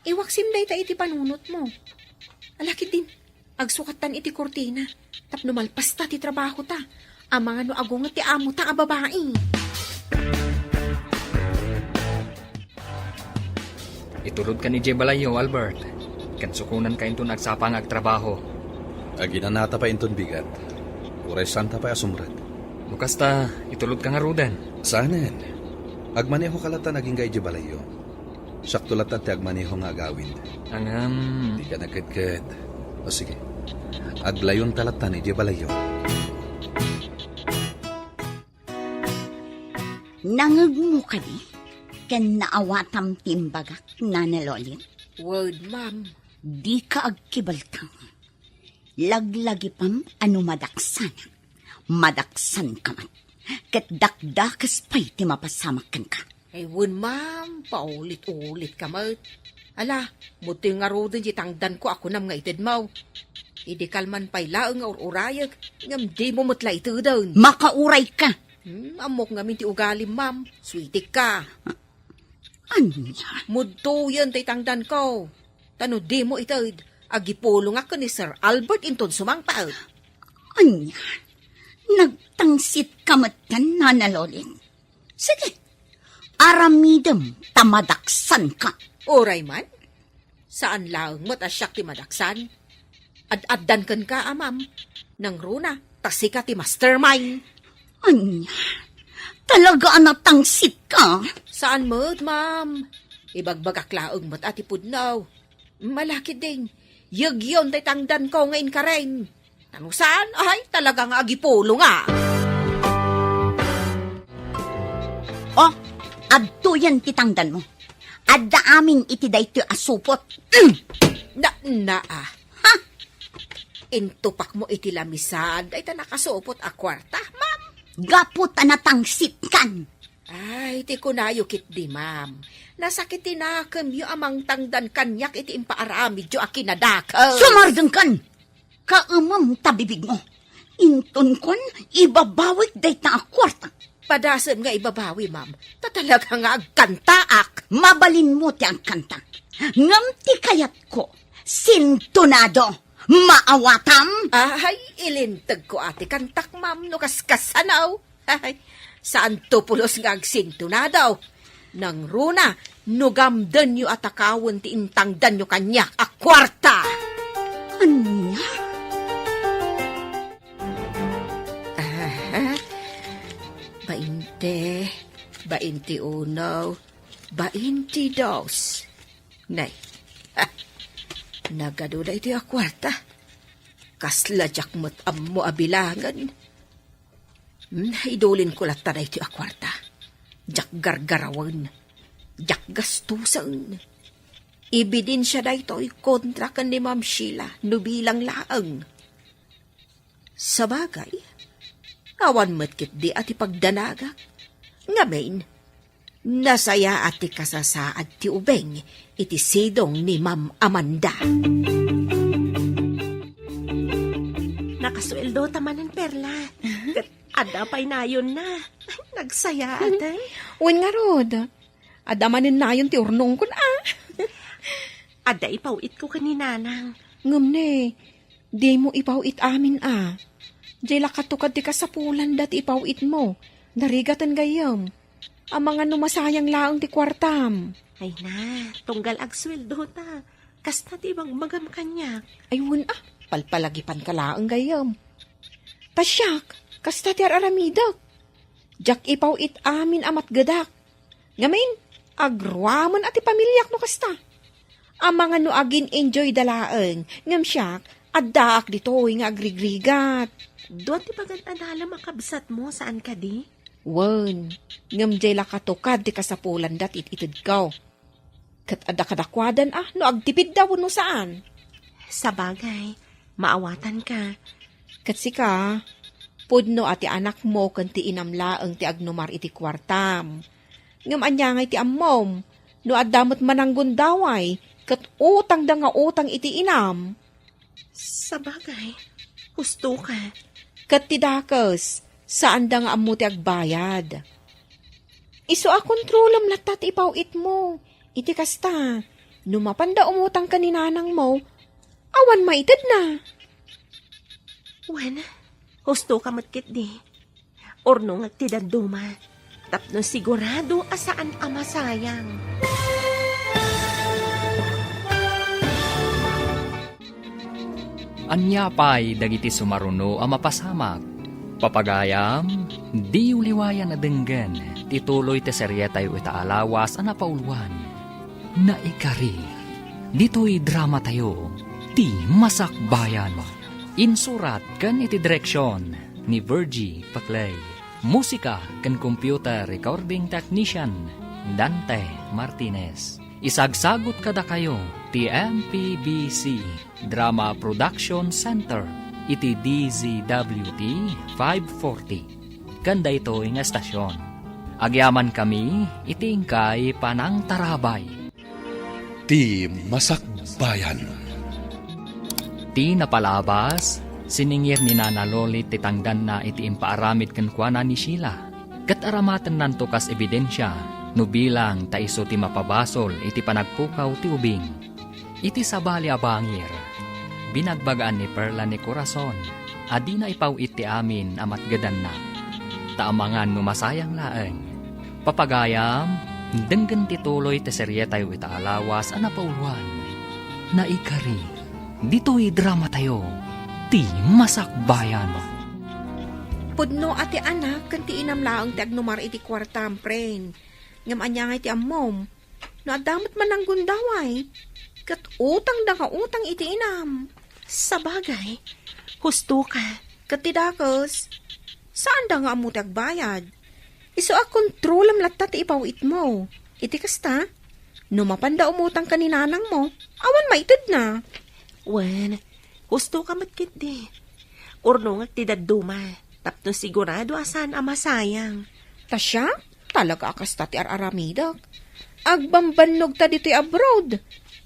Iwaksim dayta iti panunotmo. Ala ketdin, agsukattan iti kurtina tapno malpasta ti trabahota. Amangan no agunget ti amota a babai. Itulodkan idiay balayyo, Albert. Ket sukonanka inton agsapa nga agtrabaho. Aginanata pay inton bigat. Uray saanta pay a sumrek. No kasta, itulodka ngaruden. Saanen. Agmanehoka lattan agingga idiay balayyo. Siakto lattan ti agmaneho nga agawid. Ngem. Dika nagkedked. O sige. Aglayonta lattan idiay balayyo. Nangngegmo kadi ken naawatam ti imbagak, Nana Lolit? Wen, ma'am. Dika agkibaltang. Laglagipam a no madaksanak, madaksanka met. Ket dakdakes pay ti mapasamak kenka. Ay, wen, ma'am, paulit-ulitka met. Ala, mudtoy ngaruden ti tangdanko a kunam nga itedmo. Idi kalman pay laeng nga ur-urayek, ngem dimo met la iteden. Makaurayka! Hmm, ammok ngamin ti ugalim, ma'am. Suitikka. Ania? Mudtoyen tay tangdanko. Ta no dimo ited, agipulongak ken ni Sir Albert inton sumangpet. Ania? Nagtangsitka metten, Nana Lolit? Sige, aramidem ta madaksanka. Uray man, saan laeng met a siak ti madaksan. Ad-addan kenka a, ma'am. Nangruna, ta sika ti mastermind. Ania? Talaga a natangsitka? Saan met, ma'am. Ibagbagak laeng met a ti pudno. Ala ketdin, yegyon tay tangdanko nga inkarem. Ta no saan, ay, talaga nga agipulongak. Oh, adtoyen ti tangdanmo. Adda amin iti daytoy a supot. Mm! Na, na, ah. Ha? Intupakmo iti lamisan dayta nakasupot a kuarta, ma'am. Gapu ta natangsitkan. Ay, ti kunayo ketdi, ma'am. Nasakit ti nakemyo a mangtangdan kaniak iti impaaramidyo a kinadakes. Sumardengkan! Kaemem ta bibigmo. Intonkon, ibabawik dayta a kuarta. Padasem nga ibabawi, ma'am. Ta talaga nga agkantaak. Mabalinmo ti agkanta. Ngem ti kayatko, sintonado. Maawatam? Ay, ilintegko a ti kantak, ma'am, no kaskasano. Ay, saanto pulos nga agsintonado. Nangruna, no gamdenyo a takawen ti intangdanyo kaniak a kuarta. Ania? Aha. Bainte, bainte uno, bainte dos. Nay, ha, nagadu daytoy a kuarta. Kasla diak met ammo a bilangen. Hmm, idulinko latta daytoy a kuarta. Diak gargarawen. Diak gastusen. Ebidensya daytoy kontra ken ni Ma'am Sheila no bilang laeng. Sabagay, awan met ketdi a ti pagdanagak. Ngamin, nasayaat ti kasasaad ti ubing iti sidong ni Ma'am Amanda. Nakasueldo ta manen, Perla. Ket adda pay nayonna. Nagsayaat, eh. Wen ngarud, adda manen nayon ti urnongkon, a. Adda ipaw-itko ken ni Nanang. Ngem ne, dimo ipaw-it amin, a. Diay la katukad ti kasapulanda ti ipaw-itmo. Narigaten gayyem. Amangan no masayang laeng ti kuartam. Ay na, tunggal agsueldo ta. Kasta ti ibagbagam kaniak. Ay, wen a, palpalagipanka laeng gayyem. Ta siak, kasta ti ar-aramidek. Diak ipaw-it amin a matgedak. Ngamin, agruamen a ti pamiliak no kasta. Amangan no agin-enjoyda laeng, ngem siak, addaak ditoy nga agrigrigat. Dua ti pagan-analem a kabsatmo, saan kadi? Wen, ngem diay la katukad ti kasapulanda ti it-itedko. Ket adda kadakuadan a no agtipidda wenno saan. Sabagay, maawatanka. Ket sika, pudno a ti anakmo ken ti inam laeng ti agnumar iti kuartam. Ngem ania ngay ti ammom, no adda met mananggundaway ket utangda nga utang iti inam? Sabagay, husto ka. Ket ti dakes, Saanda nga ammo ti agbayad. Isu a kontrolem latta ti ipaw-itmo. Iti kasta, no mapanda umutang ken ni nanangmo, awan maitedna. Wen, husto ka met ketdi. Urnongek ti dadduma, tapno sigurado a saan a masayang. Ania pay dagiti sumaruno a mapasamak? Papagayam, diyo liwayan a denggen ti tuloy ti serietayo ita a lawas a napauluan, Naikari. Ditoy dramatayo, Ti Masakbayan. Insurat ken iti direksion ni Virgie Paclay. Musika ken computer recording technician, Dante Martinez. Isagsagut kadakayo ti M P B C Drama Production Center iti D Z W T five forty. Ken daytoy nga estasion, agyamankami iti inkay panangtarabay. Ti Masakbayan. Ti napalabas, siningir ni Nana Lolit ti tangdanna iti impaaramid kenkuana ni Sheila, ket aramatennanto kas ebidensia no bilang ta isu ti mapabasol iti panagpukaw ti ubing. Iti sabali a bangir, binagbagaan ni Perla ni Corazon a dina ipaw-it ti amin a matgedanna. Ta amangan no masayang laeng. Papagayam, denggen ti tuloy ti serietayo ita a lawas a napauluan, Naikari. Ditoy dramatayo, Ti Masakbayan. Pudno a ti anak ken ti inam laeng ti agnumar iti kuartam, pren. Ngem ania ngay ti ammom? No adda met mananggundaway, ket utangda nga utang iti inam. Sabagay, husto ka. Ket ti dakes, saanda nga ammo ti agbayad. Isu a kontrolem latta ti ipaw-itmo. Iti kasta, no mapanda umutang ken ni nanangmo, awan maitedna. Wen, husto ka met ketdi. Urnongek ti dadduma, tapno sigurado a saan a masayang. Ta siak, talaga a kasta ti ar-aramidek. Agbambannog ta ditoy abroad.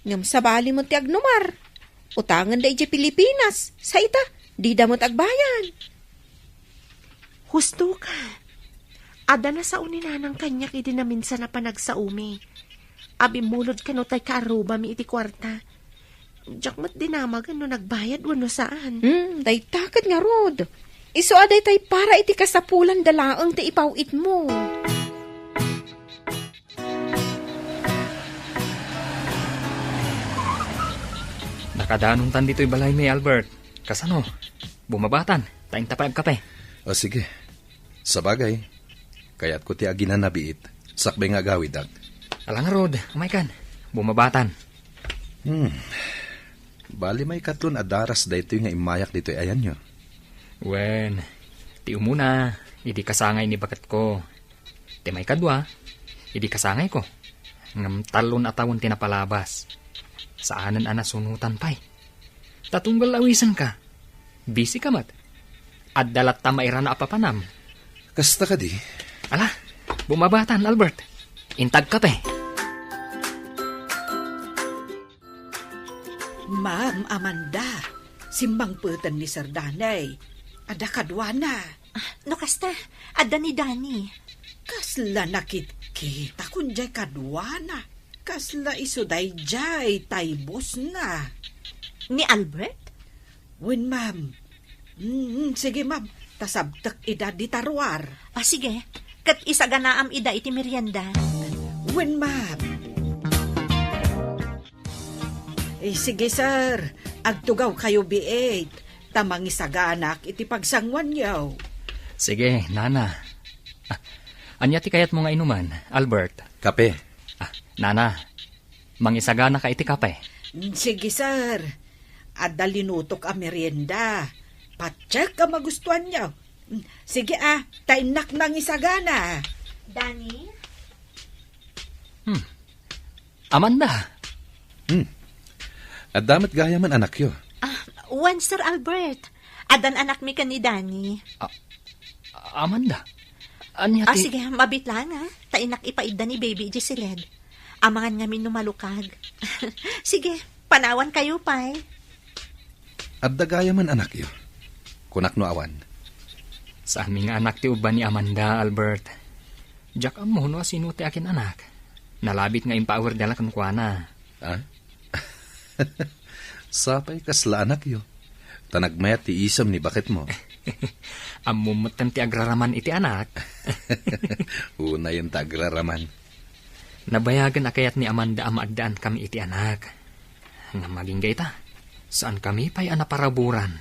Ngem sabali met ti agnumar. Utangenda idiay Pilipinas, sa ita, dida met agbayad. Husto ka. Adda nasao ni nanang kaniak idi naminsan a panagsaomi. Abimmulod kano tay kaarrubami iti kuarta. Diak met dinamagen no nagbayad wenno saan. Hmm, dayta ket ngarud. Isu a daytay para iti kasapulanda laeng ti ipaw-itmo. Nakadanontan ditoy balaymi, Albert. Kasano? Bumabatan, ta inta pay agkape. O, sige. Sabagay, kayatko ti aginanabiit, sakbay nga agawidak. Ala ngarud, umaykan. Bumabatan. Hmm. Bali, maikatlon a daras daytoy nga immayak ditoy ayanyo. Wen, ti umuna, idi kasangay ni baketko. Ti maikadua, idi kasangayko. Ngem tallo a tawen ti napalabas. Saanen a nasunotan pay. Ta tunggal awisenka. Busy ka met. Adda latta mairana a papanam. Kasta kadi? Ala, bumabatan, Albert. Inta agkape. Ma'am Amanda, simmangpeten ni Sir Danny. Adda kaduana. Ah, no kasta, adda ni Danny. Kasla nakitkitak diay kaduana. Kasla isu daydiay tay bossna. Ni Albert? Wen, ma'am. Mm, sige, ma'am. Ta sabtek ida dita ruar. Ah, sige. Ket isaganaam ida iti merienda. Wen, ma'am. Eh, sige, sir. Agtugawkayo biit, ta mangisaganak iti pagsanguanyo. Sige, nana. Ah, ania ti kayatmo nga inuman, Albert? Kape. Ah, nana, mangisaganaka iti kape? Mm, sige, sir. Adda linutok a merienda. Patiek a magustuanyo. Mm, sige, ah, ta innak nangisagana. Danny? Hmm. Amanda. Hmm. Adda met gayamen anakyo? Ah, wen, Sir Albert. Addan anakmi ken ni Danny. Ah, Amanda. Ania Ah, ti sige, mabit lang, ah. Ta innak ipaidda ni Baby idiay siled. Amangan ngamin no malukag. Sige, panawankayo pay. Adda gayamen anakyo? Kunak no awan. Saanmi nga anak ti ubban ni Amanda, Albert. Diak ammo no asino ti akin-anak. Nalabit nga impaawirda la kenkuana. Ah? Sapay kasla anakyo. Ta nagmayat ti isem ni baketmo. Ammom metten ti agraraman iti anak. Unayen ta agraraman. Nabayagen a kayat ni Amanda a maaddaan kami iti anak. Ngem agingga ita, saan kami pay a naparaburan.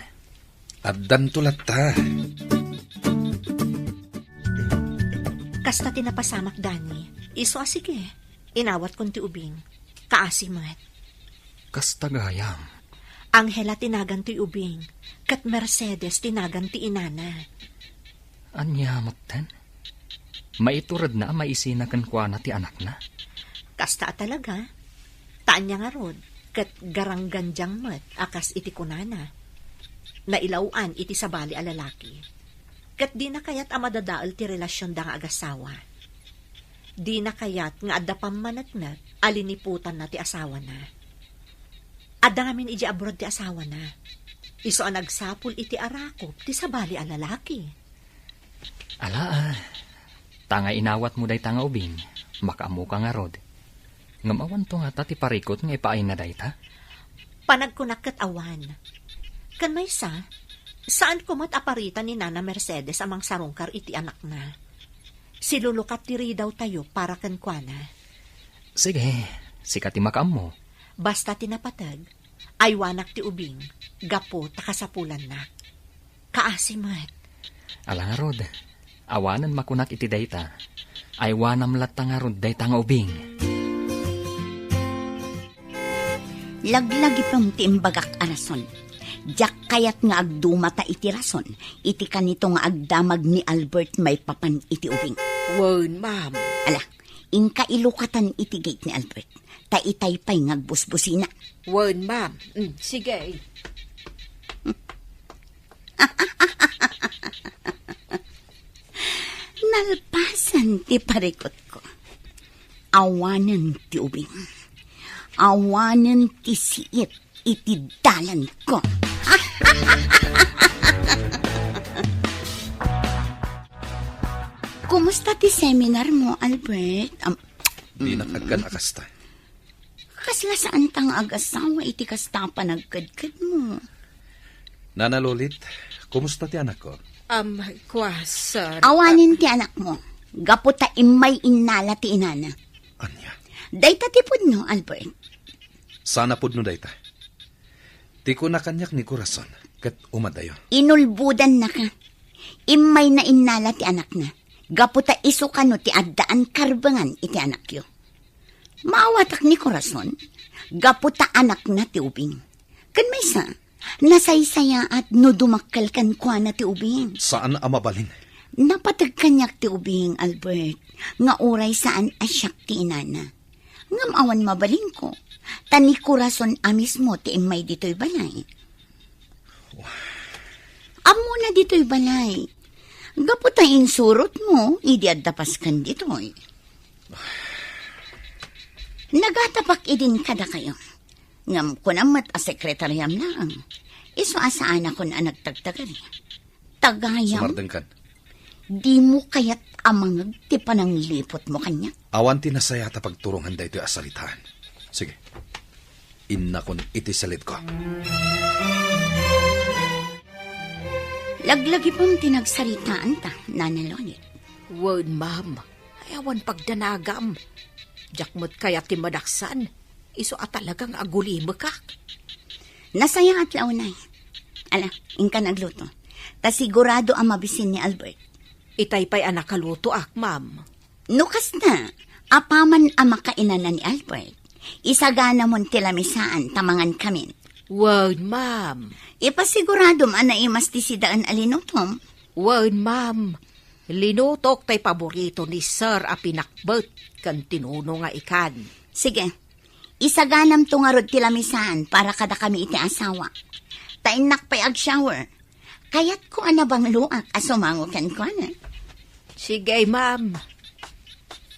Addanto latta. Kasta ti napasamak, Dani. Isu a sige, inawatkon ti ubing. Kaasi met. Kasta gayam. Angela ti nagan ti ubing, ket Mercedes ti nagan ti inana. Ania metten? Maituredna a maisina kenkuana ti anakna? Kasta a talaga. Ta ania ngarud, ket garanggandiang met a kas iti kunana. Nailaw-an iti sabali a lalaki. Ket dina kayat a madadael ti relasionda nga agasawa. Dina kayat nga adda pammaneknek a liniputanna ti asawana. Adda ngamin idiay abroad ti asawana. Isu a nagsapul iti arakop ti sabali a lalaki. Ala, ah. Ta nga inawatmo dayta nga ubing, makaammoka ngarud. Ngem awanto ngata ti parikut nga ipaayna dayta? Panagkunak ket awan. Ken maysa, saanko met a parita ni Nana Mercedes a mangsarungkar iti anakna. Silulukat ti ridawtayo para kenkuana. Sige, sika ti makaammo. Basta ti napateg, aywanak ti ubing, gapu ta kasapulannak. Kaasi met. Ala ngarud, awanen makunak iti dayta. Aywanam latta ngarud dayta nga ubing. Laglagipem ti imbagak a rason. Diak kayat nga agdumata iti rason, iti kanito nga agdamag ni Albert maipapan iti ubing. Wen, ma'am. Ala, inka ilukatan iti gate ni Albert. Ta itay pay nga agbusbusina. Wen, ma'am. Mm, sige. Nalpasan ti parikutko. Awanen ti ubing. Awanen ti siit iti dalanko. Kumusta ti seminar mo, Albert? Am- Dinak agkan a kasta. Kasla saanta nga agasawa iti kasta a panagkedkedmo. Nana Lolit, kumusta ti anakko? Am, kua, sir. Awanen ti anakmo. Gapu ta immay innala ti inana. Ania? Dayta ti pudno, Albert. Saan a pudno dayta? Ti kuna kaniak ni Corazon, ket umadayo. Inulbodannaka. Immay na innala ti anakna. Gapu ta isu kano ti addaan karbengan iti anakyo. Maawatak ni Corazon, gapu ta anakna ti ubing. Ken maysa, nasaysayaat no dumakkel kenkuana ti ubing. Saan a mabalin. Napateg kaniak ti ubing, Albert, nga uray saan a siak ti inana. Ngem awan mabalinko, ta ni Corazon a mismo ti immay ditoy balay. Ammona ditoy balay. Gapu ta insurotmo, idi adda pasken ditoy. Nagatapak idin kadakayo. Ngem kunam met a sekretariam laeng. Isu a saanakon a nagtagtagari. Tagayam. Sumardengkan. Dimo kayat a mangeg ti panangliputmo kaniak? Awan ti nasayaat a pagturongan daytoy a saritaan. Sige. Innakon iti silidko. Laglagipem ti nagsaritaanta, Nana Lolit. Wen, ma'am. Ay, awan pagdanagam. Diak met kayat ti madaksan. Isu a talaga nga agulimekak. Nasayaat la unay. Ala, inka nagluto. Ta sigurado a mabisin ni Albert. Itay pay a nakalutoak, ma'am. No kasta, apaman a makainana ni Albert, isaganamon ti lamisaan ta mangankamin. Wen, ma'am. Ipasiguradom a naimas ti sidaen a linutom. Wen, ma'am. Linutok tay paborito ni Sir a pinakbet ken tinuno nga ikan. Sige. Isaganamto ngarud ti lamisaan para kadakami iti asawa. Ta innak pay ag-shower. Kayatko a nabangloak a sumango kenkuana. Sige, ma'am.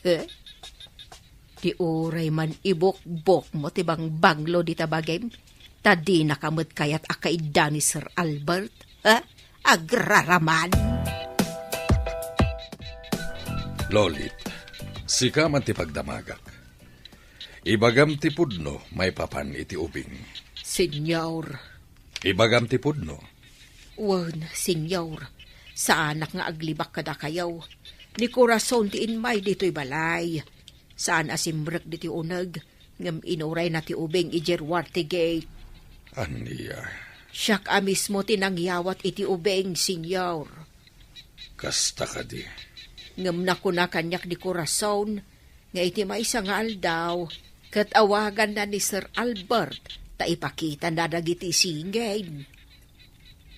Eh? Ti uray man ibukbokmo ti bangbanglo dita bagim, ta dinaka met kayat a kaidda ni Sir Albert, eh? Agraraman! Lolit, sika man ti pagdamagak. Ibagam ti pudno maipapan iti ubing. Senyor. Ibagam ti pudno. Wen, Senyor. Saanak nga aglibak kadakayo. Ni Corazon ti immay ditoy balay. Saan a simrek ditoy uneg, ngem inurayna ti ubing idiay ruar ti gate. Ania? Siak a mismo ti nangyawat iti ubing, Senyor. Kasta kadi? Ngem nakuna kaniak ni Corazon nga iti maysa nga aldaw, ket awaganna ni Sir Albert ta ipakitana dagiti singin.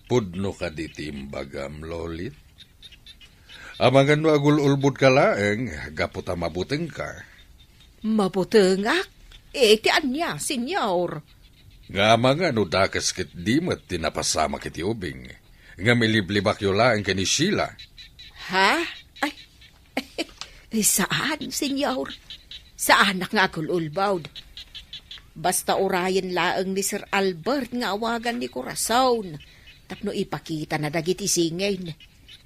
Pudno kadi ti imbagam, Lolit? Amangan no agul-ulbodka laeng gapu ta mabutengka. Mabutengak? Iti ania, Senyor? Nga amangan no dakes ket di met ti napasamak iti ubing, ngem iliblibakyo laeng ken ni Sheila. Ha? Ay, saan, Senyor. Saanak nga agul-ulbod. Basta urayen laeng ni Sir Albert nga awagan ni Corazon tapno ipakitana dagiti singin.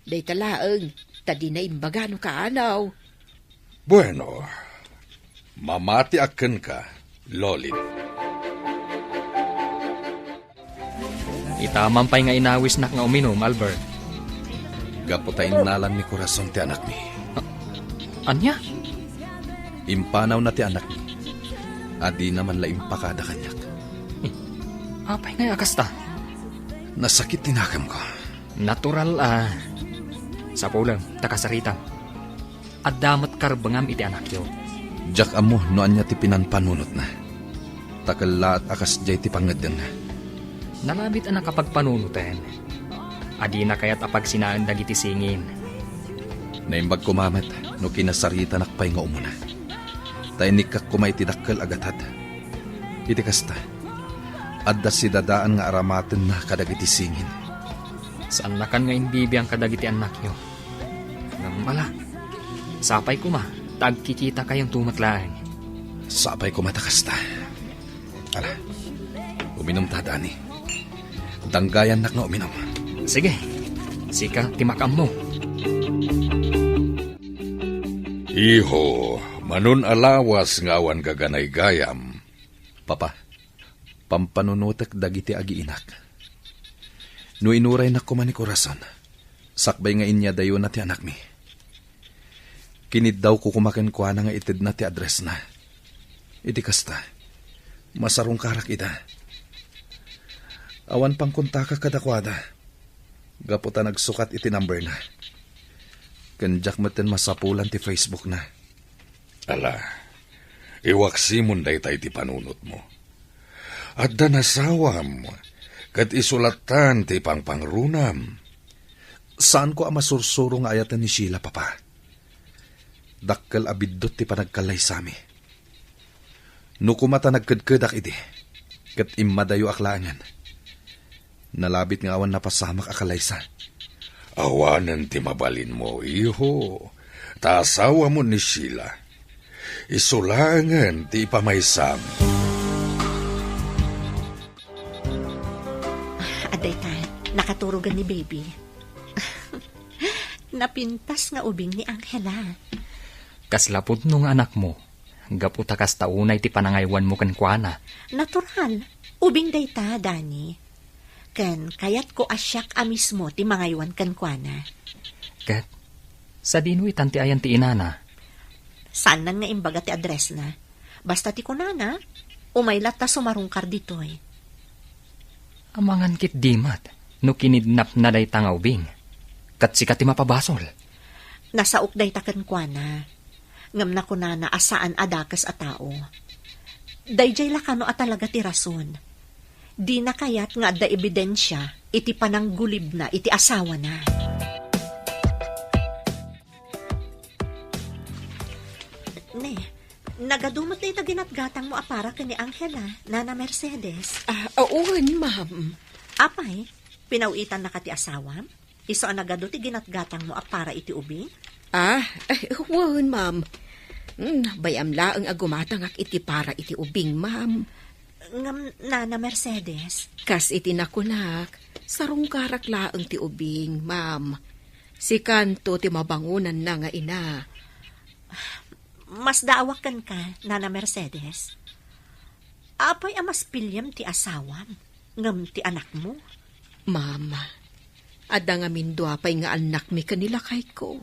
Dayta laeng, ta dina imbaga no kaano. Bueno, mamatiak kenka, Lolit. Ita man pay nga inawisnak nga uminum, Albert. Gapu ta innalan ni Corazon ti anakmi. A-, ania? Impanawna ti anakmi. A dina man la impakada kaniak. Eh, apay ngay a kasta? Nasakit ti nakemko. Natural a. Sapulem, ta kasaritam. Adda met karbengam iti anakyo. Diak ammo no ania ti pinanpanunotna. Ta kellaat a kasdiay ti pangngeddengna. Nalabit a nakapagpanunoten. A dina kayat a pagsinaen dagiti singin. Naimbag koma met no kinasaritanak pay nga umuna. Ta inikkak koma iti dakkel a gatad. Iti kasta, adda sidadaan nga aramatenna kadagiti singin. Saannakan nga imbibiang kadagiti annakyo. Ngem ala, sapay koma ta agkikitakayon met laeng. Sapay koma ta kasta. Ala, uminumta, Dani. Danggayannak nga uminum. Sige, sika ti makaammo. Iho, manun a lawas nga awan gaganaygayam. Papa, pampanunotek dagiti agiinak. No inuraynak koma ni Corazon, sakbay nga inyadayona ti anakmi. Kiniddawko koma kenkuana nga itedna ti addressna. Iti kasta, masarungkarak ida. Awan pangkontakak kadakuada, gapu ta nagsukat iti numberna. Ken diak metten masapulan ti Facebookna. Ala, iwaksimon dayta iti panunotmo. Adda nasawam, ket isu lattan ti pangpangrunam. Saanko a masursuro nga ayaten ni Sheila, Papa. Dakkel a biddut ti panagkallaysami. No koma ta nagkedkedak idi, ket immadayoak laengen. Nalabit nga awan napasamak a kalaysa. Awanen ti mabalinmo, iho. Ta asawamo ni Sheila. Isu laengen ti ipamaysam. Adda ita, nakaturogen ni baby. Napintas nga ubing ni Angela. Kasla pudno nga anakmo, gapu ta kasta unay ti panangaywanmo kenkuana. Natural. Ubing dayta, Dani. Ken kayatko a siak a mismo ti mangaywan kenkuana. Ket, sadino itan ti ayan ti inana? Saannan nga imbaga ti addressna. Basta ti kunana, umay latta sumarungkar ditoy. Amangan ketdi met no kinidnapna dayta nga ubing. Ket sika ti mapabasol. Nasaok dayta kenkuana. Ngem nakunana a saan a dakes a tao. Daydiay la kano a talaga ti rason. Dina kayat nga adda ebidensia iti pananggulibna iti asawana. Ne, nagadu met dayta ginatgatangmo a para ken ni Angela, Nana Mercedes. Ah, wen, ma'am. Apay, pinaw-itannaka ti asawam? Isu a nagadu ti ginatgatangmo a para iti ubing? Ah, eh, wen, ma'am. Hmm, bay-am laeng a gumatangak iti para iti ubing, ma'am. Ngem, Nana Mercedes? Kas iti nakunak, sarungkarak laeng ti ubing, ma'am. Sikanto ti mabangonanna nga ina. Masdaawak kenka, Nana Mercedes. Apay a mas piliem ti asawam ngem ti anakmo? Mama, adda ngamin dua pay nga annakmi ken ni lakayko.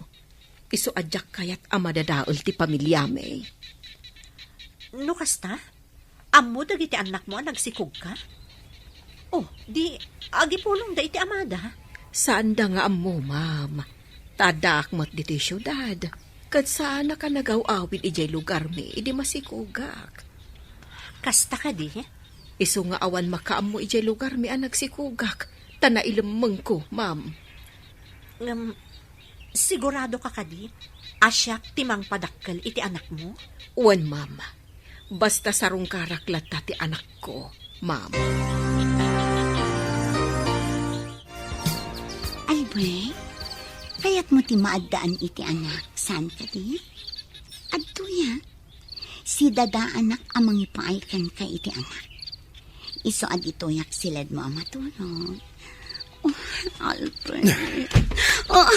Isu a diak kayat a madadael ti pamiliami. No kasta, ammo dagiti annakmo a nagsikogka? Oh, di agipulongda iti amada? Saanda nga ammo, ma'am. Ta addaak met ditoy siudad, ket saanak a nagaw-awid idiay lugarmi idi masikogak. Kasta kadi? Isu nga awan makaammo idiay lugarmi a nagsikogak, ta nailemmengko, ma'am. Ngem, sigurado ka kadi a siak ti mangpadakkel iti anakmo? Wen, ma'am. Basta sarungkarak latta ti anakko, ma'am. Albert, kayatmo ti maaddaan iti anak, saan kadi? Adtoya, sidadaanak a mangipaay kenka iti anak. Isu a ditoyak siledmo a matulog. Oh, Albert. Oh.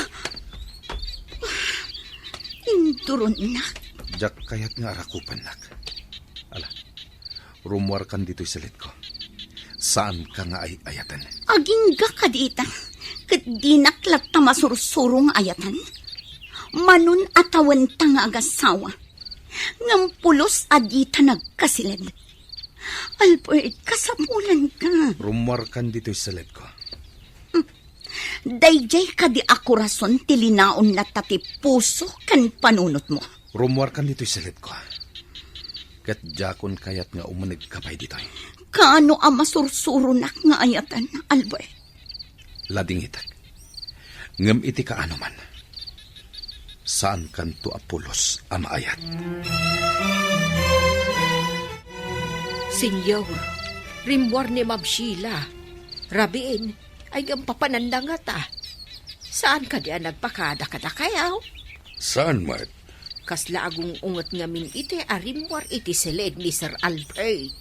Induronnak. Diak kayat nga arakupannak. Ala, rummuarkan ditoy siledko. Saanka nga ay-ayaten. Agingga kadi ita, ket dinak latta masursuro nga ayatan. Manon a tawenta nga agasawa, ngem pulos a dita nagkasiled. Albert, kasapulanka. Rummuarkan ditoy siledko. Daydiay kadi a korason ti linaon latta ti puso ken panunotmo. Rummuarkan ditoy siledko. Ket diakon kayat nga umunegka pay ditoy. Kaano a masursuronak nga ayatan, Albert? Ladingitek. Ngem iti kaano man, saankanto a pulos a maayat. Senyor, rimmuar ni Ma'am Sheila. Rabiin, ay ngem papananda ngata. Saan kadi a nagpakada kadakayo? Saan met? Kasla agung-unget ngamin iti a rimmuar iti siled ni Sir Albert.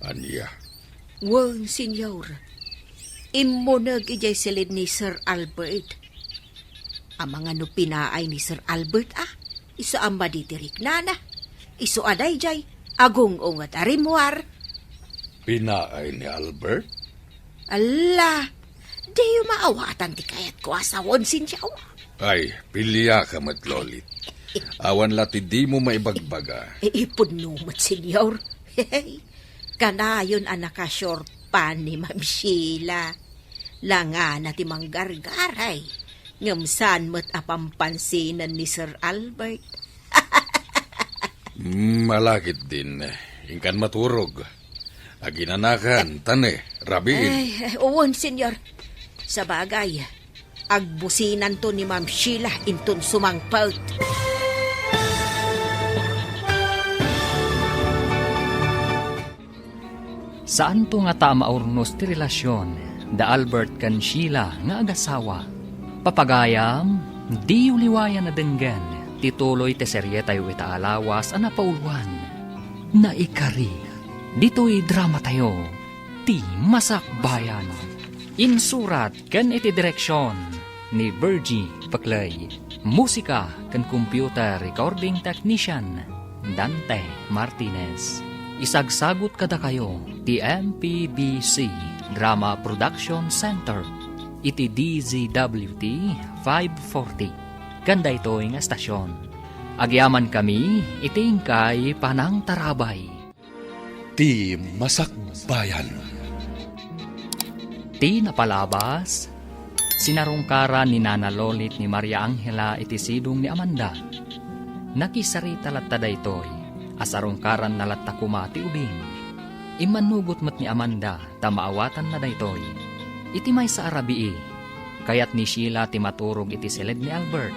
Ania? Wen, Senyor. Immuneg idiay siled ni Sir Albert. Amangan no pinaay ni Sir Albert, a? Isu a madi ti riknana. Isu a daydiay, agung-unget a rimmuar. Pinaay ni Albert? Alla, diyo maawatan ti kayatko a sawen, Senyor. Ay, piliaka met, Lolit. Awan la ti dimo maibagbaga. Ipudno met, Senyor. Kanayon a nakasurpan ni Ma'am Sheila. Langana ti manggargaray, ngem saan met a pampansinan ni Sir Albert. Mm, malakit din. Inkan maturog. Aginanakan, tane, rabiin. Ay, ay, uwan, Senyor. Sabagay, agbusinanto ni Ma'am Sheila inton sumangpet. Saanto ngata a maurnos ti relasion da Albert ken Sheila nga agasawa. Papagayam, diyo liwayan a denggen ti tuloy ti serietayo ita a lawas a napauluan. Naikari, ditoy dramatayo, Ti Masakbayan. Insurat ken iti direksion ni Virgie Peclay. Musika ken computer recording technician, Dante Martinez. Isagsagut kadakayo ti M P B C Drama Production Center iti D Z W T five forty. Ken daytoy nga estasion, agyamankami iti inkay panangtarabay. Ti Masakbayan. Ti napalabas, sinarungkaran ni Nana Lolit ni Maria Angela iti sidong ni Amanda. Nakisarita latta daytoy a sarungkaranna latta koma ti ubing. Immannugot met ni Amanda ta maawatanna daytoy. Iti maysa a rabii, kayat ni Sheila ti maturog iti siled ni Albert.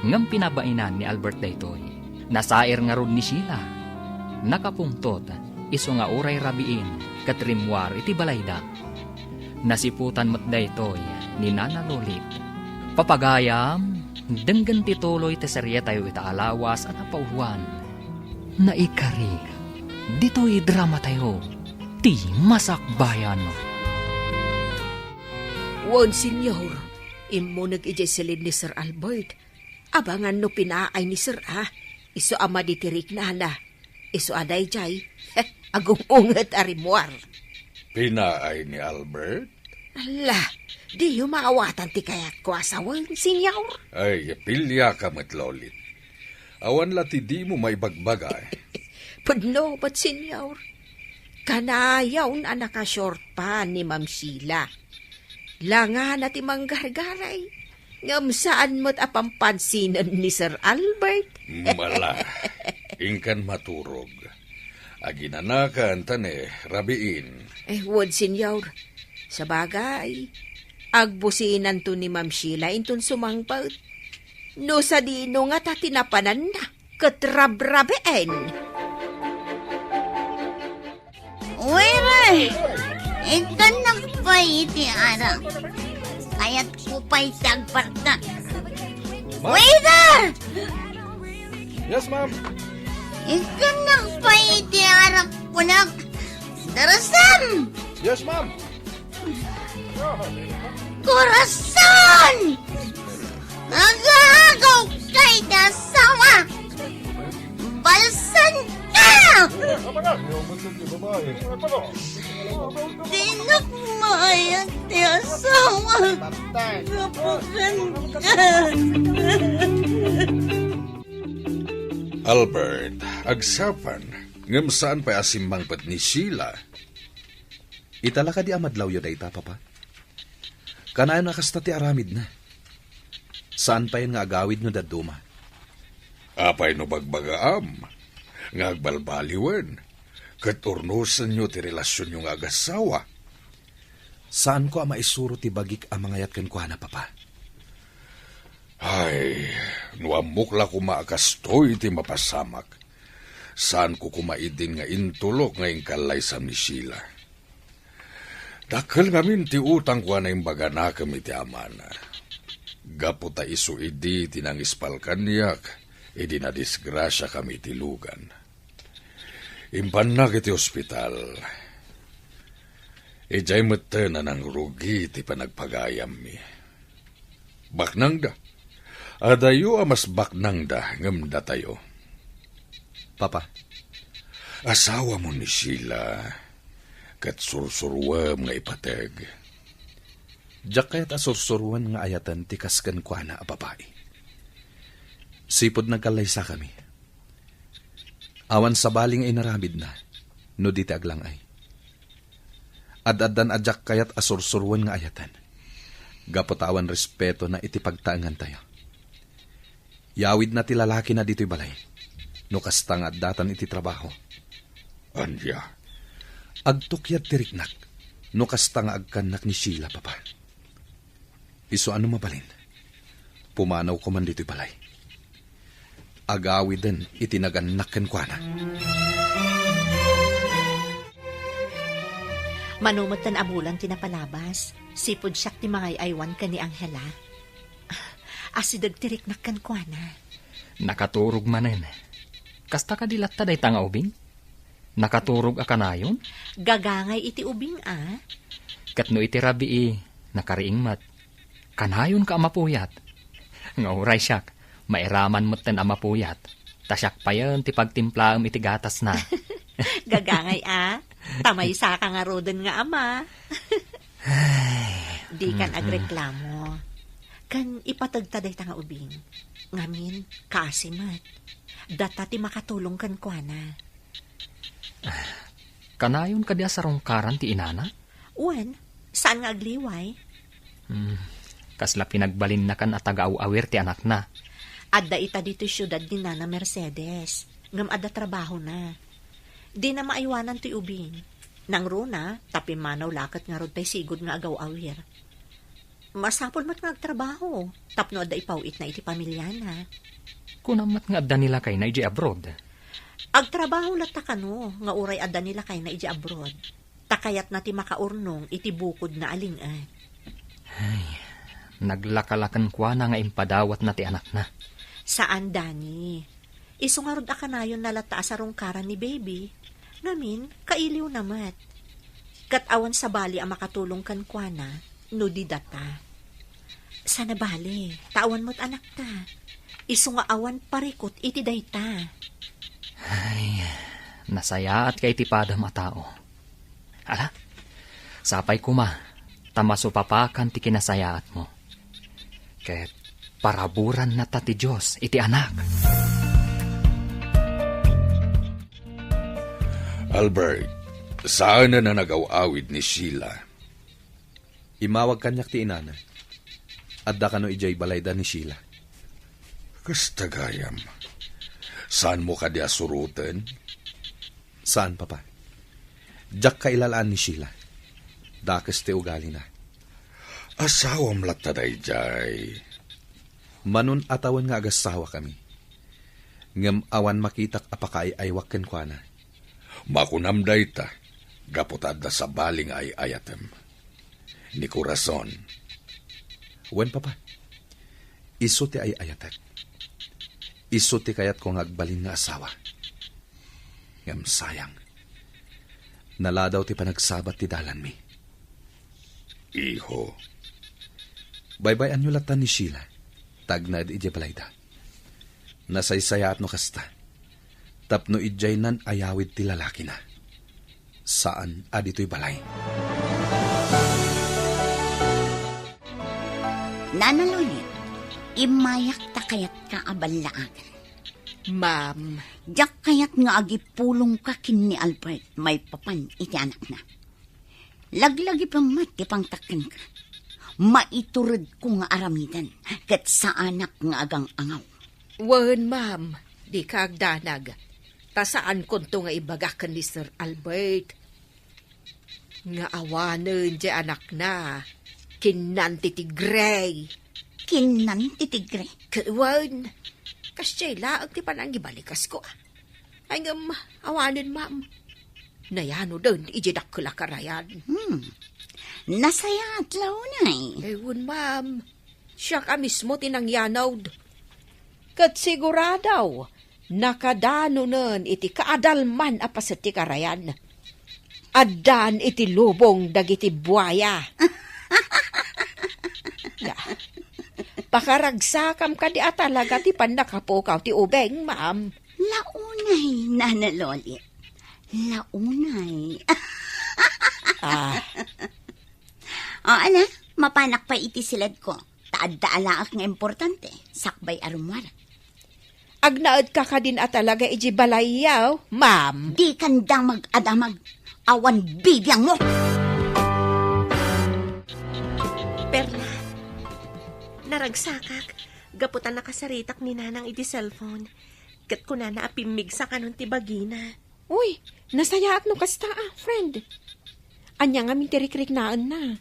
Ngem pinabainan ni Albert daytoy. Nasair ngarud ni Sheila. Nakapungtot, isu nga uray rabiin ket rimmuar iti balayda. Nasiputan met daytoy ni Nana Lolit. Papagayam, denggen ti tuloy ti serietayo ita a lawas a napauluan. Naikari, ditoy dramatayo, Ti Masakbayan. Wen, Senyor, immuneg idiay siled ni Sir Albert. Abangan no pinaay ni Sir, a. Isu a madi ti riknana. Isu a daydiay, agum-unget a rimmuar. Pinaay ni Albert? Ala, diyo maawatan ti kayatko a sawen, Senyor? Ay, piliaka met, Lolit. Awan la ti dimo maibagbaga, eh. Pudno met, Senyor. Kanayon a naka-short pa ni Ma'am Sheila. Langana ti manggargaray, ngem saan met a pampansinen ni Sir Albert. Mala, inkan maturog. Aginanakan ta ne, rabiin. Eh, wen, Senyor. Sabagay, agbusinanto ni Ma'am Sheila inton sumangpet. No sadino ngata ti napananna ket rabrabiin. Waiter! Ikkannak pay iti arak. Kayatko pay ti agpartak. Ma- Waiter! Yes, ma'am. Ikkannak pay iti arak, kunak. Darasam! Yes, ma'am. Corazon! Nagaagaw kay asawa! Balsan ka! Dinak maayat ti asawa! Kapukan ka! Albert, agsapang, ngem saan pay a simmangpet ni Sheila. Ita la kadi a madlawyo dayta, Papa? Kanayon a kasta ti aramidna. Saan payen nga agawid no dadduma. Apay no bagbagaam nga agbalbaliwen ket urnosenyo ti relasionyo nga agassawa? Saanko a maisuro ti bagik a mangayat kenkuana, Papa. Ay, no ammok la koma a kastoy ti mapasamak, saanko koma idin nga intulok nga inkallaysam ni Sheila. Dakkel ngamin ti utangko a naimbaganakem iti amana. Gapu ta isu idi ti nangispal kaniak idi nadisgrasiakami iti lugan. Impannak iti ospital. Idiay metten a nangrugi ti panagpagayammi. Baknangda. Adayo a mas baknangda ngem datayo. Papa. Asawamo ni Sheila, ket sursuruem nga ipateg. Diak kayat a sursuroen nga ayaten ti kas kenkuana a babai. Sipud nagkallaysakami. Awan sabali nga inaramidna no di ti aglang-ay. Ad-addan a diak kayat a sursuroen nga ayaten, gapu ta awan respetona iti pagtaengantayo. Yawidna ti lalakina ditoy balay, no kasta nga addatan iti trabaho. Ania? Agtukyad ti riknak, no kasta nga agkannak ni Sheila, Papa. Isu a no mabalin, pumanawko man ditoy balay. Agawiden iti nagannak kenkuana. Mano metten a bulan ti napalabas, sipud siak ti mangay-aywan ken ni Angela. Asideg ti riknak kenkuana. Nakaturog manen. Kasta kadi latta dayta nga ubing? Nakaturog a kanayon? Gagangay iti ubing a. Ket no iti rabii, nakariing met. Kanayon ka a mapuyat. Nga uray siak, mairaman metten a mapuyat. Ta siak payen ti pagtimplaem iti gatasna. Gagangay a. Ta maysa ka ngaruden nga ama. Ay, Dikan mhm. agreklamo. Kan ipategta dayta nga ubing. Ngamin, kaasi met. Data ti makatulong kenkuana. Kanayon kadi a sarungkaran ti inana? Wen, saan nga agliway? Hmm, kasla pinagbalinnakan a taga-aw-awir ti anakna. Adda ita ditoy siudad ni Nana Mercedes, ngem adda trabahona. Dina maaywanan toy ubing. Nangruna, ta pimmanaw la ket ngarud tay sigud nga agaw-awir. Masapul met nga agtrabaho, tapno adda ipaw-itna iti pamiliana. Kunam met nga adda ni lakayna idiay abroad. Agtrabaho latta kano nga uray adda ni lakayna idiay abroad, ta kayatna ti makaurnong iti bukodna a ling-et. Ay, naglaka la kenkuana nga impadawatna ti anakna. Saan, Dani. Isu ngarud a kanayonna latta a sarungkaran ni baby. Ngamin, kailiwna met. Ket awan sabali a makatulong kenkuana no di data. Sana bale, ta awan met anakta. Isu nga awan parikut iti dayta. Ay, nasayaatka iti padam a tao. Ala, sapay koma, ta masupapakan ti kinasayaatmo. Ket paraburanna ta ti Dios iti anak. Albert, saanen a nagaw-awid ni Sheila. Immawag kaniak ti inana. Adda kano idiay balayda ni Sheila. Kasta gayam. Saanmo kadi a suroten? Saan, Papa. Diak kailalaan ni Sheila. Dakes ti ugalina. Asawam latta daydiay. Manon a tawen nga agasawakami. Ngem awan makitak a pakaay-aywak kenkuana. Makunam dayta, gapu ta adda sabali nga ay-ayatem. Ni Corazon. Wen, Papa. Isu ti ay-ayatek. Isu ti kayatko nga agbalin nga asawa. Ngem sayang. Naladaw ti panagsabat ti dalanmi. Iho. Baybay-anyo latta ni Sheila, ta agnaed idiay balayda. Nasaysayaat no kasta. Tapno idiay nan-ayawid ti lalakina. Saan a ditoy balay. Nana Lolit, immayak ta kayatka a ballaagan. Ma'am. Diak kayat nga agipulongka ken ni Albert maipapan iti anakna. Laglagipem met ti pangtakkenka. Maituredko nga aramiden, ket saanak nga agang-angaw. Wen, ma'am, dika agdanag. Ta saankonto nga ibagak ken ni Sir Albert nga awanen ti anakna kinnan ti tigre. Kinnan ti tigre? Ket wen, kasdiay laeng ti panangibalikas ko. Ay, ngem, awanen, ma'am. Nayanoden iti dakkel a karayan. Hmm. Nasayaat la unay. Eh, wen, ma'am. Siak a mismo ti nangyanod. Ket sigurado, nakadanonen iti kaadalman a paset ti karayan. Addan iti lubong dagiti buaya. Ya. Pakaragsakam kadi a talaga ti pannakapukaw ti ubing, ma'am. Launay, Nana Lolit. Launay. Ah. O, ala, mapanak pay iti siledko. Ta adda alaek nga importante, sakbay a rummuar. Agnaedka kadin a talaga iti balayyo, ma'am. Dikan damag a damag. Awan bibiangmo. Perla, naragsakak, gapu ta nakasaritak ni Nanang iti cellphone. Ket kunana a pimmigsa kanon ti bagina. Uy, nasayaat no kasta, ah, friend. Ania ngamin ti rikriknaenna?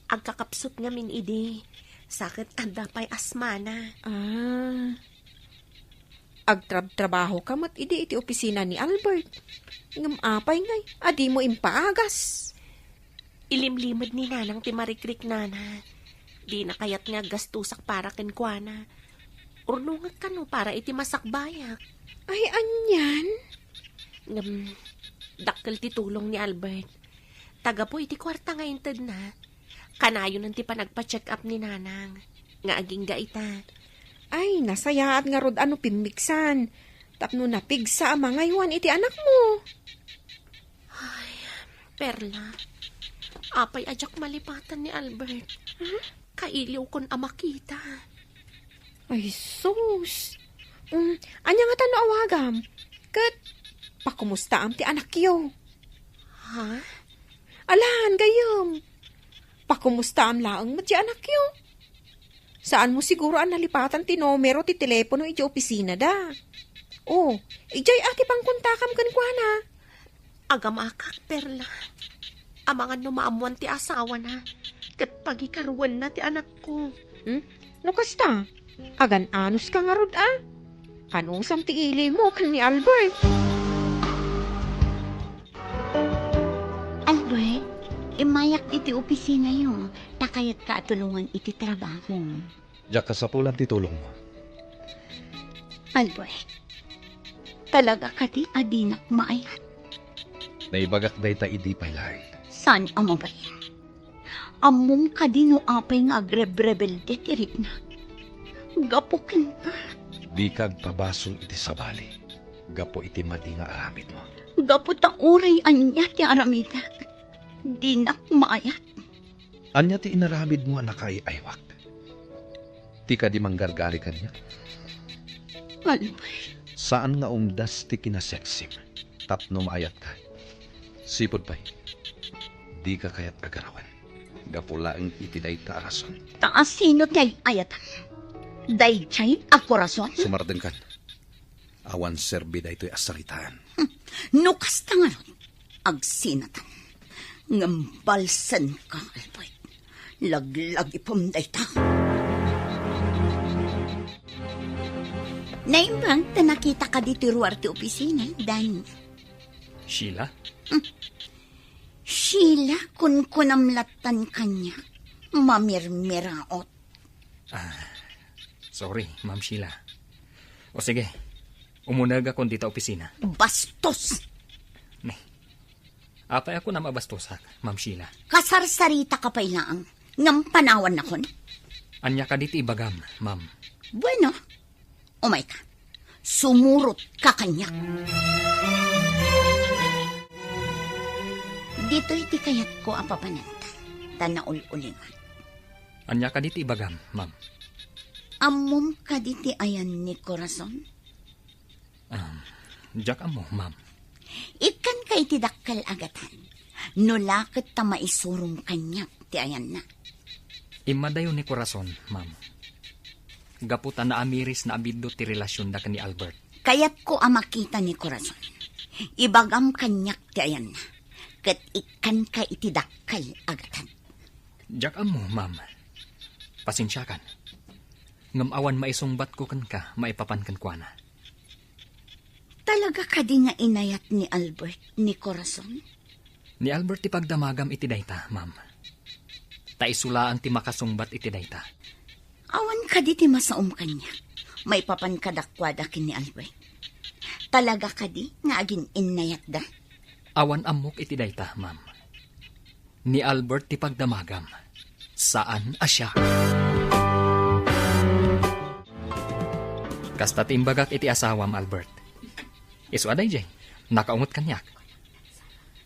Agkakapsut ngamin idi, sa ket adda pay asmana. Ah. Agtrabtrabahoka met idi iti opisina ni Albert. Ngem apay ngay a dimo impaagas? Ilimlimed ni Nanang ti marikriknana. Dina kayat nga aggastosak para kenkuana. Urnongek kano para iti masakbayak. Ay, anian? Ngem, dakkel ti tulong ni Albert. Ta gapu iti kuarta nga intedna, kanayonen ti panagpa-check up ni Nanang nga agingga ita. Ay, nasayaat ngarud a no pimmigsan tapno napigsa a mangaywan iti anakmo. Ay, Perla, apay a diak malipatan ni Albert? Huh? Kailiwkon a makita. Ay, sus! Mm, ania ngata no awagam? Ket pakumustaam ti anakyo? Ha? Alan, gayyem. Pakumustaam laeng met ti anakyo. Saanmo siguro a nalipatan ti numero ti telepono iti opisinada. O, idiay a ti pangkontakam kenkuana. Agamakak, Perla. Amangan no maammoan ti asawana, ket pagikaruenna ti anakko. Hmm? No kasta, agan-anuska ngarud a? Anusam ti ilimo ken ni Albert? Albert, immayak iti opisinayo, ta kayatka a tulongan iti trabaho. Diak kasapulan ti tulongmo. Albert, talaga kadi a dinak maayat? Naibagak dayta idi pay laeng. Saan a mabalin? Ammom kadi no apay nga agrebrebelde ti rikna? Gapu kenka. Dika agpabasol iti sabali gapu iti madi nga aramidmo. Gapu ta uray ania ti aramidek, dinak maayat. Ania ti inaramidmo a nakaay-aywak? Ti kadi manggargari kaniak? Albert. Saan nga umdas ti kinaseksim tapno maayatka. Sipud pay, dika kayat a garawen gapu laeng iti dayta a rason. Ta asino ti ay-ayatam? Daydiay a korason? Sumardengkan. Awan serbi daytoy a saritaan. Hmm. No kasta ngarud, agsinatan. Ngem balsenka, Albert. Laglagipem dayta. Naimbag ta nakitaka ditoy ruar ti opisina, Danny. Sheila? Hmm. Sheila, kunkunam lattan kaniak. Mamirmiraot. Ah, sorry, Ma'am Sheila. O sige, umunegakon dita opisina. Bastos! Ne. Apay a kunam a bastosak, Ma'am Sheila? Kasarsaritaka pay laeng, ngem panawannakon. Ania kadi ti ibagam, Ma'am? Bueno, umayka. Sumurotka kaniak. Ditoy ti kayatko a papananta, ta naul-ulimak. Ania kadi ti ibagam, Ma'am? Ammom kadi ti ayan ni Corazon? Um, diak ammo, Ma'am. Ikkanka iti dakkel a gatad. No la ket ta maisurom kaniak ti ayanna. Immadayo ni Corazon, Ma'am. Gapu ta naamiris na a biddut ti relasionda ken ni Albert. Kayatko a makita ni Corazon. Ibagam kaniak ti ayanna. Ket ikkanka iti dakkel a gatad. Diak ammo, Ma'am. Pasensiakan. Ngem awan maisungbatko kenka maipapan kenkuana. Talaga kadi nga inayat ni Albert ni Corazon? Ni Albert ti pagdamagam iti dayta, Ma'am. Ta isu laeng ti makasungbat iti dayta. Awan kadi ti masaom kaniak maipapan kadakuada ken ni Albert? Talaga kadi nga agin-innayatda? Awan ammok iti dayta, Ma'am. Ni Albert ti pagdamagam. Saan a siak. Kasta ti imbagak iti asawam, Albert. Isu a daydiay, nakaungot kaniak.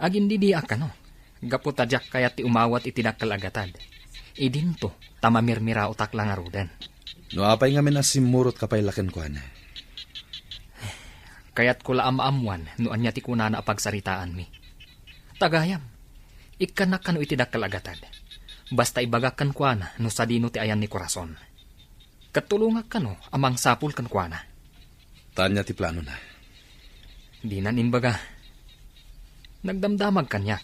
Agindidiak kano, gapu ta diak kayat ti umawat iti dakkel a gatad. Idinto, ta mamirmiraotak la ngaruden. No apay ngamin a simmurotka pay la kenkuana? Kayatko la a maammuan no ania ti kunana a pagsaritaanmi. Ta gayam, ikkannak kano iti dakkel a gatad. Basta ibagak kenkuana no sadino ti ayan ni Corazon. Ket tulongak kano a mangsapul kenkuana. Ta ania ti planona? Dinan imbaga. Nagdamdamag kaniak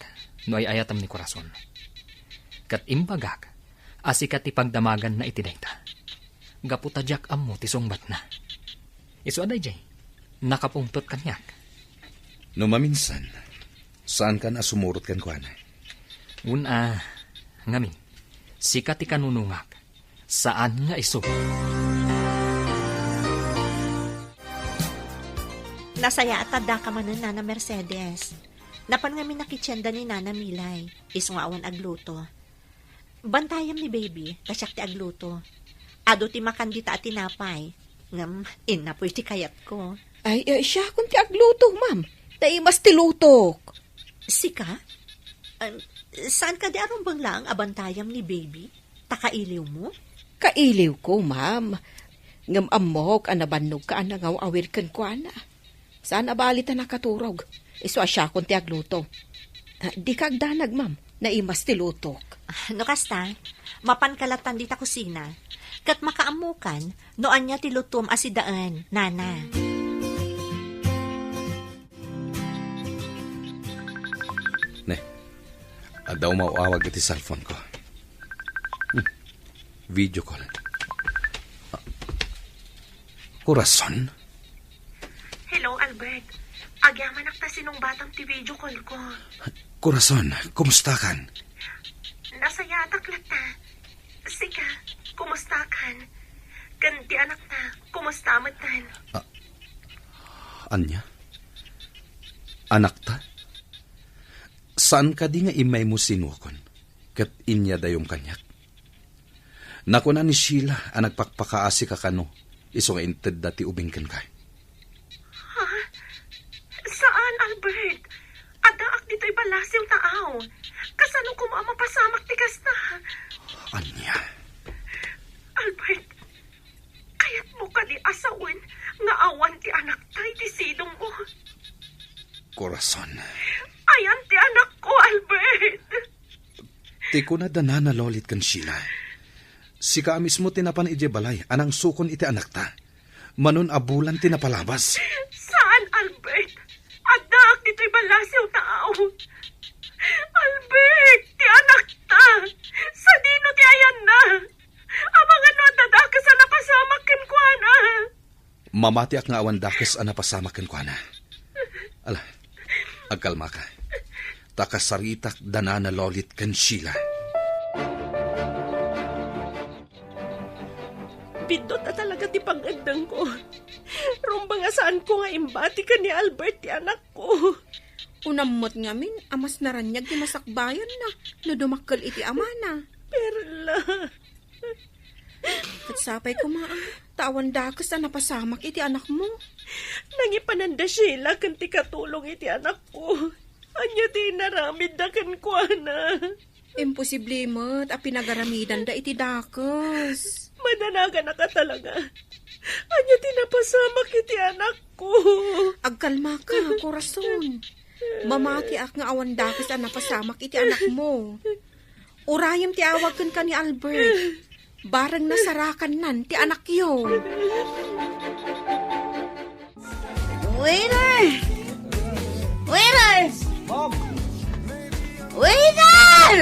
no ay-ayatam ni Corazon. Ket imbagak a sika ti pagdamaganna iti dayta. Gapu ta diak ammo ti sungbatna. Isu a daydiay, nakapungtot kaniak. No maminsan, saankan a sumurot kenkuana? Wen a, ngamin, sika ti kanunongak. Saan nga isu. Nasayaat a daka manen, Nana Mercedes. Napan ngamin a kitienda ni Nana Milay, isu nga awan agluto. Bantayam ni baby, ta siak ti agluto. Adu ti makan dita a tinapay, ngem innapoy ti kayatko. Ay, ay, siakon ti agluto, ma'am. Naimas ti lutok. Sika? Em, saan kadi a rumbeng laeng a bantayam ni baby? Ta kailiwmo? Kailiwko, ma'am. Ngem ammok a nabannogka a nangaw-awir kenkuana. Saan a bali ta nakaturog. Isu a siakon ti agluto. Ah, dika agdanag, ma'am. Naimas ti lutok. Ah, no kasta, mapanka lattan dita kusina. Ket makaammokan no ania ti lutom a sidaen, nana. Ne, adda umaw-awag iti cellphone ko. Hmm. Video call. Ah, Corazon? Hello, Albert. Agyamanak ta sinungbatam ti video call ko. Corazon, kumustakan? Nasayaatak latta. Sika, kumustakan? Ken ti anakta, kumusta metten? Ah, ania? Anakta? Saan kadi nga immaymo sinuakon, ket inyadayom kaniak? Nakuna ni Sheila a nagpakpakaasika kano, Isu nga intedda ti ubing kenka. Ha? Saan, Albert. Addaak ditoy ballasiw taaw. Kasano koma a mapasamak ti kasta? Ania? Albert, kayatmo kadi a sawen nga awan ti anakta iti sidongmo? Corazon. Ayan ti anakko, Albert. Ti kunada Nana Lolit ken Sheila, sika a mismo ti napan idiay balay a nangsukon iti anakta. Manon a bulan ti napalabas. Saan, Albert? Addaak ditoy ballasiw taaw. Albert, ti anakta. Sadino ti ayanna? Amangan no adda dakes a napasamak kenkuana. Mamatiak nga awan dakes a napasamak kenkuana. Ala, agkalmaka. Ta kasaritak da Nana Lolit ken Sheila. Pindot a talaga ti pang-eddengko. Rumbeng a saanko nga imbati ken ni Albert ti anakko. Unam met ngamin a mas naraniag ti masakbayanna no dumakkel iti amana. Perla. Ket sapay koma, a, ta awan dakes a napasamak iti anakmo. Nangipanan da Sheila ken ti katulong iti anakko. Ania ti inaramidda kenkuana? Imposible met a pinagaramidanda iti dakes. Madanaganaka talaga. Ania ti napasamak iti anakko? Agkalmaka, Corazon. Mamatiak nga awan dakes a napasamak iti anakmo. Urayem ti awag kenka ni Albert. Bareng nasarakannan ti anakyo. Waiter! Waiter! Waiter!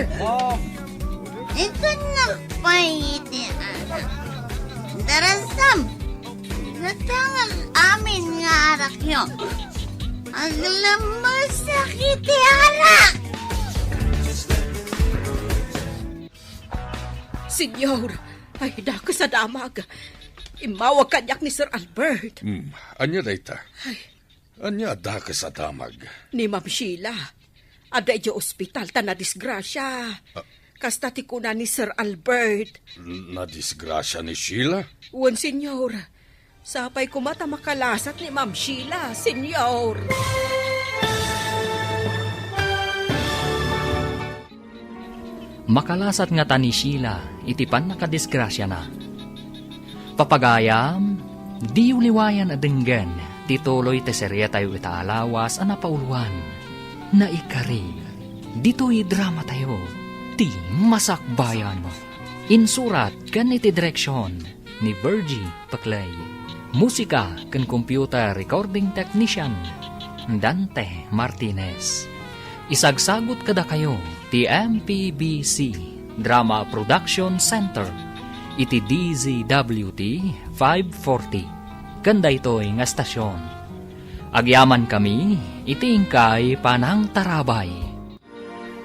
Ikan nakpay iti anak. Darasam, natangan amin nga arakyo. Aglamusak iti arak! Senyor, ay, dakes a damag. Immawag kaniak ni Sir Albert. Hmm, ania dayta? Ay. Ania a dakes a damag? Ni Ma'am Sheila. Adda idiay ospital ta nadisgrasia. Ah. Kasta ti kuna ni Sir Albert. Nadisgrasia ni Sheila? Wen, senyor. Sapay koma ta makalasat ni Ma'am Sheila, senyor. Makalasat ngata ni Sheila iti pannakadisgrasiana. Papagayam, diyo liwayan a denggen ti tuloy ti serietayo ita a lawas a napauluan. Naikari, ditoy dramatayo, ti Masakbayan. Insurat ken iti direksion ni Virgie Peclay. Musika ken computer recording technician, Dante Martinez. Isagsagut kadakayo ti M P B C Drama Production Center iti D Z W T five forty. Ken daytoy nga estasion, agyamankami iti inkay panangtarabay.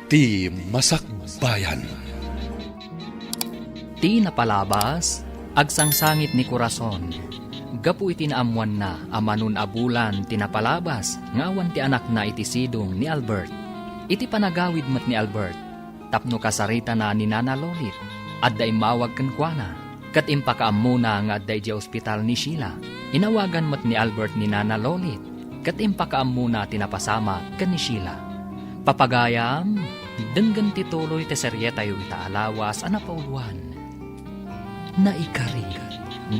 Ti Masakbayan. Ti napalabas, agsangsangit ni Corazon gapu iti naammoanna a manon a bulan ti napalabas nga awan ti anakna iti sidong ni Albert. Iti panagawid met ni Albert, tapno kasaritana ni Nana Lolit, adda immawag kenkuana. Ket impakaammona nga adda idiay ospital ni Sheila. Inawagan met ni Albert ni Nana Lolit, ket impakaammona ti napasamak ken ni Sheila. Papagayam, denggen ti tuloy ti serietayo ita a lawas a napauluan. Naikari,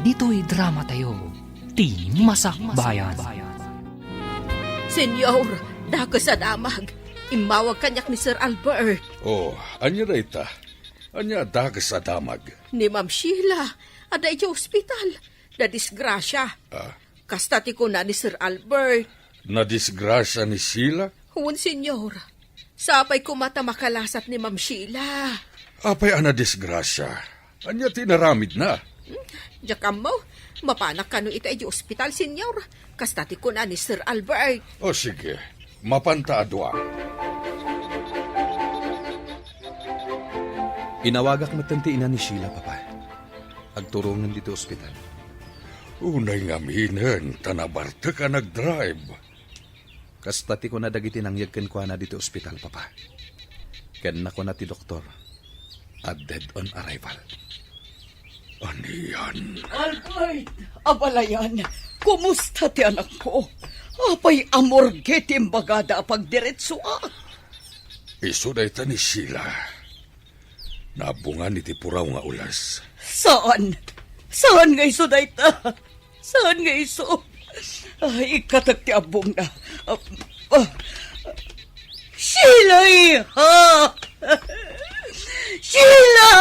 ditoy dramatayo, ti Masakbayan. Senyor, dakes a damag. Immawag kaniak ni Sir Albert. Oh, ania dayta? Ania a dakes a damag? Ni Ma'am Sheila, adda idiay ospital. Nadisgrasia. Ah? Kasta ti kuna ni Sir Albert. Nadisgrasia ni Sheila? Wen, senyor. Sapay koma ta makalasat ni Ma'am Sheila. Apay a nadisgrasia? Ania ti inaramidna? Diak ammo. Mapanak kano ita idiay ospital, senyor. Kasta ti kuna ni Sir Albert. O, sige. Mapanta a dua. Inawagak metten ti ina ni Sheila, Papa. Agturongen ditoy ospital. Unay ngaminen ta nabartek a nagdrive. Kasta ti kuna dagiti nangyeg kenkuana ditoy ospital, Papa. Ken nakuna ti doktor a dead on arrival. Anian? Albert, abalayan, kumusta ti anakko? Apay a morgue ti imbagada a pagdiretsoak? Isu dayta ni Sheila. Nabungan iti puraw nga ulas. Saan? Saan nga isu dayta? Saan nga isu? Ay, ikkatak ti abbongna. Ah, ah. Sheila, iha! Sheila!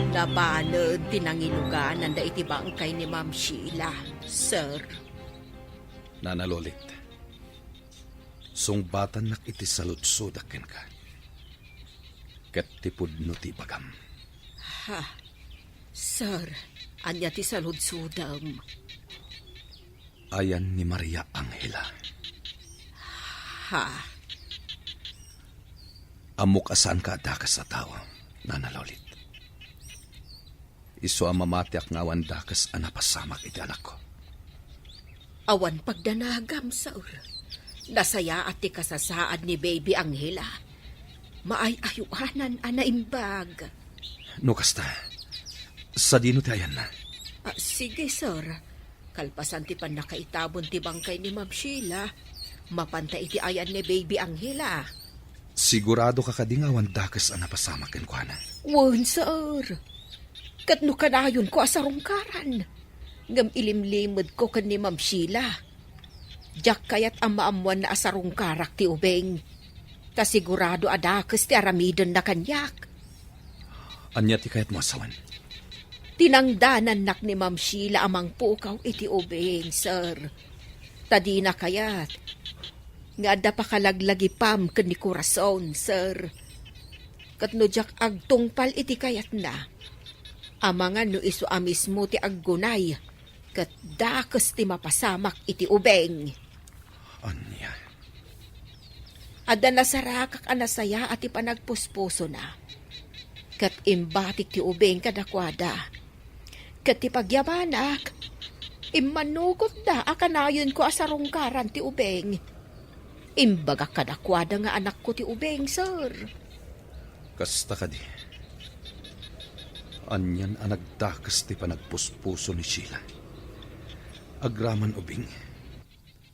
Nabaned ti nangilugananda iti bangkay ni Ma'am Sheila, sir. Nana Lolit, sungbatannak iti saludsodak kenka. Ket ti pudno ti ibagam. Ha? Sir, ania ti saludsodem? Ayan ni Maria Angela. Ha? Ammok a saanka a dakes a tao, Nana Lolit. Isu a mamatiak nga awan dakes a napasamak iti anakko. Awan pagdanagam, sir. Nasayaat ti kasasaad ni Baby Angela. Maay-ayoanan a naimbag. No kasta, sadino ti ayanna? Ah, sige, sir. Kalpasan ti pannakaitabon ti bangkay ni Ma'am Sheila, mapanta iti ayan ni Baby Angela. Sigurado ka kadi nga awan dakes a napasamak kenkuana? Wen, sir. Ket no kanayonko a sarungkaran, ngem ilimlimedko ken ni Ma'am Sheila. Diak kayat a maammoanna a sarungkarak ti ubing. Ta sigurado a dakes ti aramidenna kaniak. Ania ti kayatmo a sawen? Tinangdanannak ni Ma'am Sheila a mangpukaw iti ubing, sir. Ta dina kayat nga adda pakalaglagipam ken ni Corazon, sir. Ket no diak agtungpal iti kayatna, amangan no isu a mismo ti aggunay ket dakes ti mapasamak iti ubing. Ania? Adda nasarakak a nasayaat ti panagpuspusona. Ket imbatik ti ubing kadakuada. Ket ti pagyamanak, immannukotda a kanayonko a sarungkaran ti ubing. Imbagak kadakuada nga anakko ti ubing, sir. Kasta kadi. Anian a nagdakes ti panagpuspuso ni Sheila. Agraman ubing,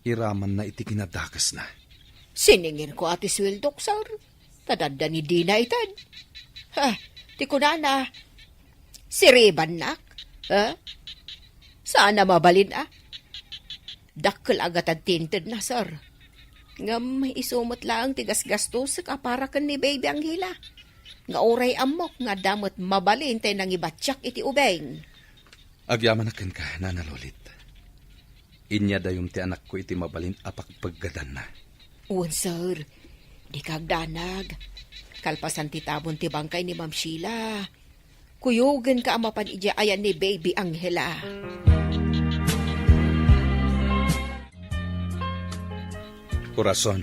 iramanna iti kinadakesna. Siningirko a ti sueldok, sir. Ta adda ni dina ited. Ha, ti kunana, siribannak? Ha? Saan a mabalin, a? Dakkel a gatad ti intedna, sir. Ngem isu met laeng ti gasgastosek a para ken ni Baby Angela. Nga uray ammok nga adda met mabalin ti nangibatiak iti ubing. Agyamanak kenka, Nana Lolit. Inyadayom ti anakko iti mabalin a pagpeggedanna. Wen, sir. Dika agdanag. Kalpasan ti tabon ti bangkay ni Ma'am Sheila, kuyogenka a mapan idiay ayan ni Baby Angela. Corazon.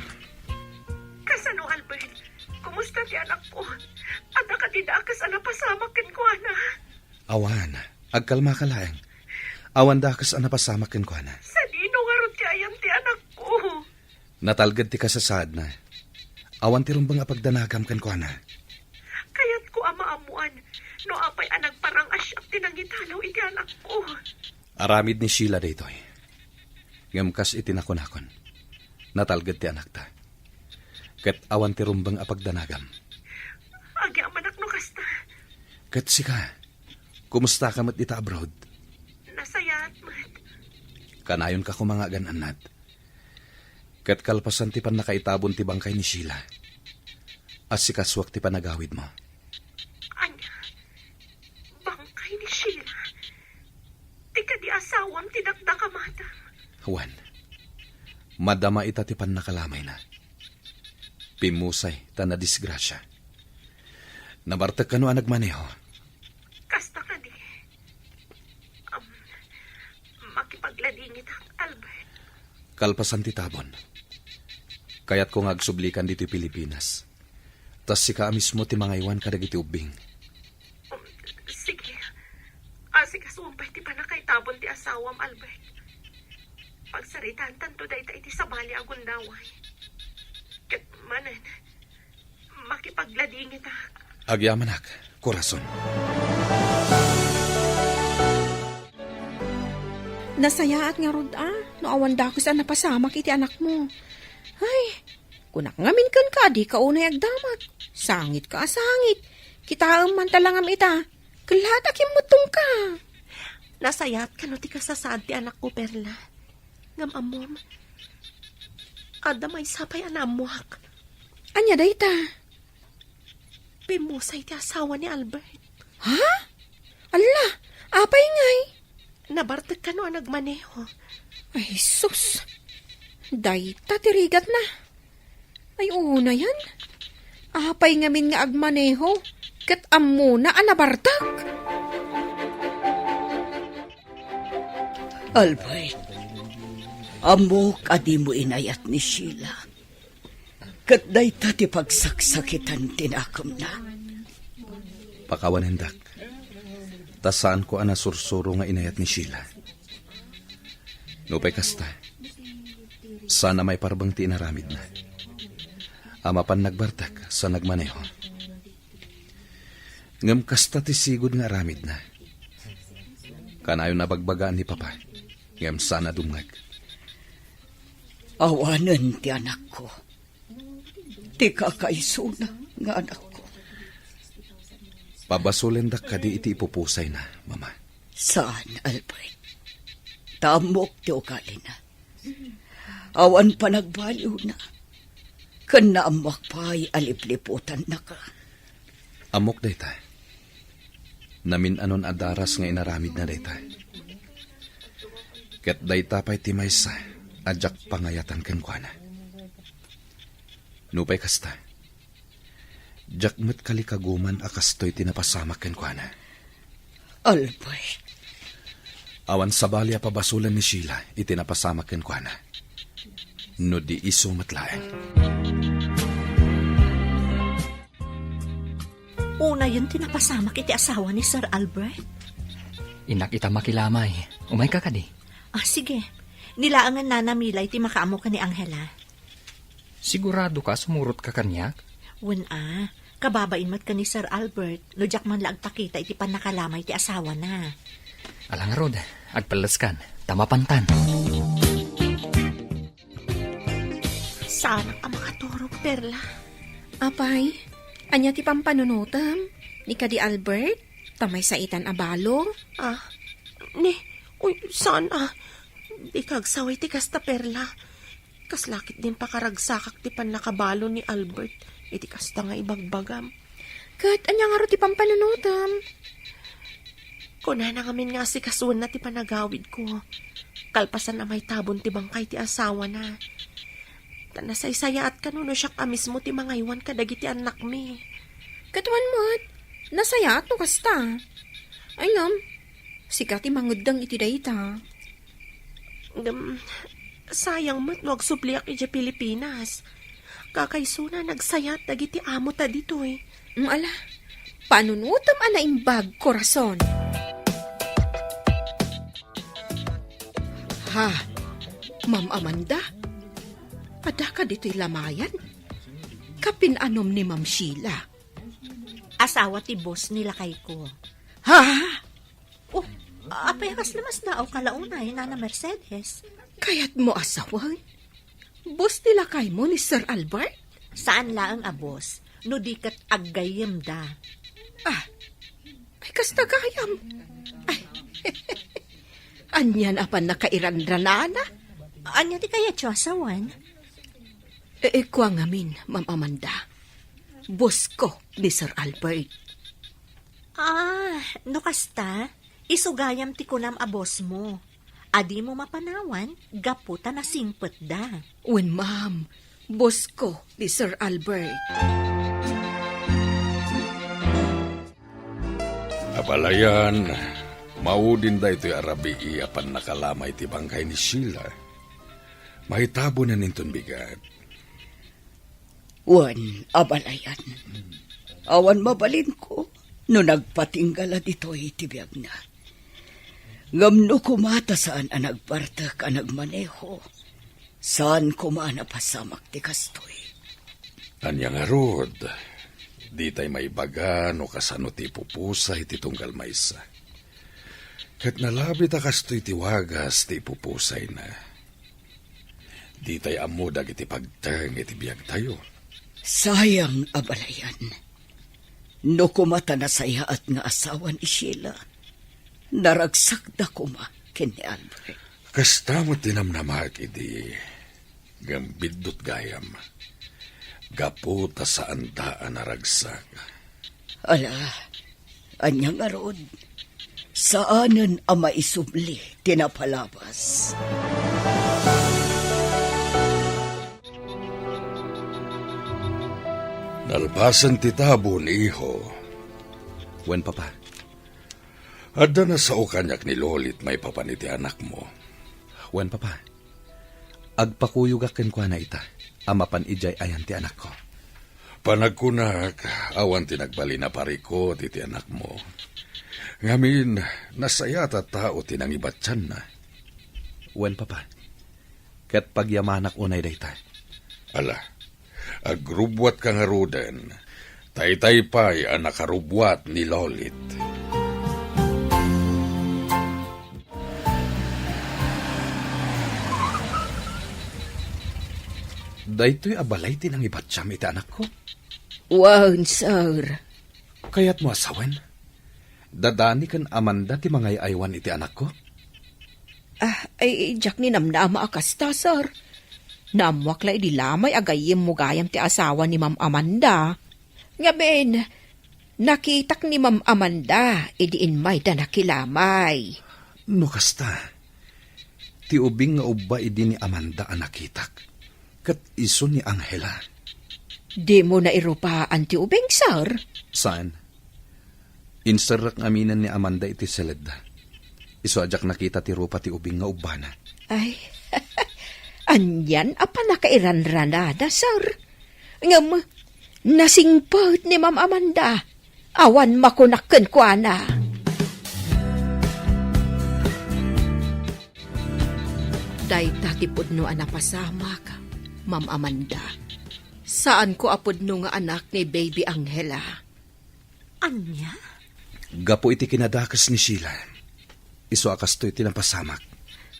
Kasano, Albert? Kumusta ti anakko? Adda kadi dakes a napasamak kenkuana? Awan. Agkalmaka laeng. Awan dakes a napasamak kenkuana. Sadino ngarud ti ayan ti anakko? Natalged ti kasasaadna. Awan ti rumbeng a pagdanagam kenkuana. Kayatko a maammoan no apay a nagparang-asiak ti nangitalaw iti anakko. Aramid ni Sheila daytoy. Ngem kas iti nakunakon, natalged ti anakta. Ket awan ti rumbeng a pagdanagam. Agyamanak no kasta. Ket sika, kumustaka met ita abroad? Nasayaat met. Kanayonka koma nga agan-annad. Ket kalpasan ti pannakaitabon ti bangkay ni Sheila, asikasuak ti panagawidmo. Ania? Bangkay ni Sheila? Ti kadi asawam ti dakdakamatam? Wen, madama ita ti pannakalamayna. Pimmusay ta nadisgrasia. Nabartek kano a nagmaneho. Kasta kadi. Am, makipagladingitak, Albert. Kalpasan ti tabon, kayatko nga agsublikan ditoy Pilipinas. Ta sika a mismo ti mangaywan kadagiti ubbing. Um, sige. Asikasuam pay ti pannakaitabon ti asawam, Albert. Pagsaritaantanto dayta iti sabali a gundaway. Ket manen, Ladingitak. Agyamanak, korason. Nasayaat ngarud a, no awan dakes a napasamak iti anakmo. Ay, kunak ngamin kenka a dika unay agdamag. Sangit ka a sangit. Kitaem man ta langam ita. Kellaat a kimmutongka. Nasayaat kano ti kasasaad ti anakko, Perla. Ngem ammom, adda maysa pay a naammoak. Ania dayta? Pimmusay ti asawa ni Albert. Ha? Alla, apay ngay? Nabartek kano a nagmaneho. Ay, sus. Dayta ti rigatna. Ay, unayen. Apay ngamin nga agmaneho ket ammona a nabartek? Albert, ammok a dimo inayat ni Sheila. Ket dayta ti pagsaksakitan ti nakemna. Pakawanendak, ta saanko a nasursuro nga inayat ni Sheila. Nupay kasta, saan a maiparbeng ti inaramidna. A mapan nagbartek sa nagmaneho. Ngem kasta ti sigud nga aramidna. Kanayon a bagbagaan ni Papa, ngem saan a dumngeg. Awanen ti anakko. Ti kakaisuna nga anakko. Pabasolendak kadi iti ipupusayna, Mama? Saan, Albert. Ta ammok ti ugalina. Awan panagbaliwna. Ken naammoak pay a lipliputannaka. Ammok dayta. Namin-anon a daras nga inaramidna dayta. Ket dayta pay ti maysa a diak pangayatan kenkuana. Nupay kasta, diak met kalikaguman a kastoy ti napasamak kenkuana. Albert. Awan sabali a pabasolen ni Sheila iti napasamak kenkuana. No di isu met laeng. Unayen ti napasamak iti asawa ni Sir Albert? Innak ita makilamay. Umayka kadi? Ah, sige. Ni laengen Nana Milay ti makaammo ken ni Angela. Sigurado ka a sumurot ka kaniak? Wen a, kababain met ken ni Sir Albert no diak man la agpakita iti pannakalamay ti asawana. Ala ngarud, agpelleskan, ta mapantan. Saanak a makaturog, Perla. Apay, ania ti pampanunotem? Ni kadi Albert? Ta maysa itan a balo? Ah, ni, uy, saan a? Dika agsaway ti kasta, Perla. Kasla ketdin pakaragsakak ti pannakabalo ni Albert iti kasta nga ibagbagam. Ket ania ngarud ti pampanunotem? Kunana ngamin nga asikasuenna ti panagawidko, kalpasan a maitabon ti bangkay ti asawana. Ta nasaysayaat kano no siak a mismo ti mangaywan kadagiti annakmi. Ket wen met, nasayaat no kasta. Ay ngem, sika ti mangeddeng iti dayta. Ngem, sayang met no agsubliak idiay Pilipinas. Kakaisuna, nagsayat dagiti amota ditoy. Mm, ala, panunotem a naimbag, korason. Ha, Ma'am Amanda, adda ka ditoy lamayan? Kapin-anom ni Ma'am Sheila? Asawa ti boss ni lakayko. Ha? Oh, apay a kasla masdaawka la unay, Nana Mercedes? Kayatmo a sawen? Boss ti lakaymo ni Sir Albert? Saan laeng a boss, no di ket aggayyemda. Ah, ay, kasta gayam. Ay, anian a pannakairanranana? Ania ti kayatyo a sawen? E, e, kua ngamin, Ma'am Amanda. Boss ko ni Sir Albert. Ah, no kasta, isu gayam ti kunam a boss mo. A dimo mapanawan gapu ta nasingpetda. Wen, ma'am, boss ko ni Sir Albert. Abalayan, maudin daytoy a rabii a pannakalamay ti bangkay ni Sheila. Maitabonen inton bigat. Wen, abalayan. Awan mabalinko no nagpatingga la ditoy ti biagna. Ngem no koma ta saan a nagbartek a nagmaneho, saan koma a napasamak ti kastoy. Ania ngarud? Ditay maibaga no kasano ti ipupusay ti tunggal maysa. Ket nalabit a kastoy ti wagas ti ipupusayna. Ditay ammo dagiti pagteng iti biagtayo. Sayang a balayan. No kuma ta nasayaat nga asawa ni Sheila, naragsakda kuma ken ni Albert. Kasta met ti namnamak idi, ngem biddut gayam. Gapu ta saanda a naragsak. Ala, ania ngarud? Saanen a maisubli ti napalabas. Nalpasen ti tabon, iho. Wen, Papa. Adda nasao kaniak ni Lolit maipapan iti anakmo. Wen, Papa. Agpakuyogak kenkuana ita, a mapan idiay ayan ti anakko. Panagkunak, awan ti nagbalin a parikut iti anakmo. Ngamin, nasayaat a tao ti nangibatianna. Wen, Papa. Ket pagyamanak unay dayta. Ala, agrubbuatka ngaruden. Taytay pay a nakarubbuat ni Lolit. Daytoy a balay ti nangibatiam iti anakko? Wen, sir. Kayatmo a sawen? Dadani ken Amanda ti mangay-aywan iti anakko? Ah, ay, diak ni namnama a kasta, sir. Naammuak la idi lamay a gayyemmo gayam ti asawa ni Ma'am Amanda. Ngamin, nakitak ni Ma'am Amanda idi immayda nakilamay. No kasta, ti ubing nga ubba idi ni Amanda a nakitak, ket isu ni Angela. Dimo nairupaan ti ubing, sir? Saan? Inserrek ngaminen ni Amanda iti seledda. Isu a diak nakita ti rupa ti ubing nga ubbana. Ay, anian a pannakairanranada, sir. Ngem, nasingpet ni Ma'am Amanda. Awan makunak kenkuana. Dayta ti pudno a napasamak, Ma'am Amanda. Saanko a pudno nga anak ni Baby Angela. Ania? Gapu iti kinadakes ni Sheila. Isu a kastoy ti napasamak.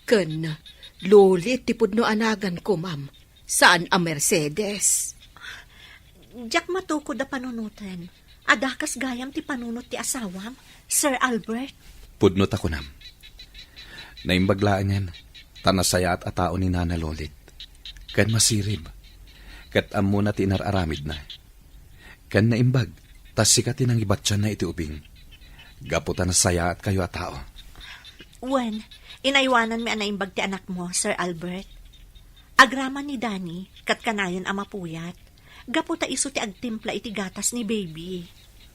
Ken Lolit ti pudno a naganko, ma'am. Saan a Mercedes. Diak matukod a panunoten. Adda kas gayam ti panunot ti asawam, Sir Albert. Pudno ta kunam. Naimbag laengen, ta nasayaat a tao ni Nana Lolit. Ken masirib. Ket ammona ti inar-aramidna. Ken naimbag, ta sika ti nangibatianna iti ubing. Gapu ta nasayaatkayo a tao. Wen, inaywananmi a naimbag ti anakmo, Sir Albert. Agraman ni Danny, ket kanayon a mapuyat. Gapu ta isu ti agtimpla iti gatas ni Baby.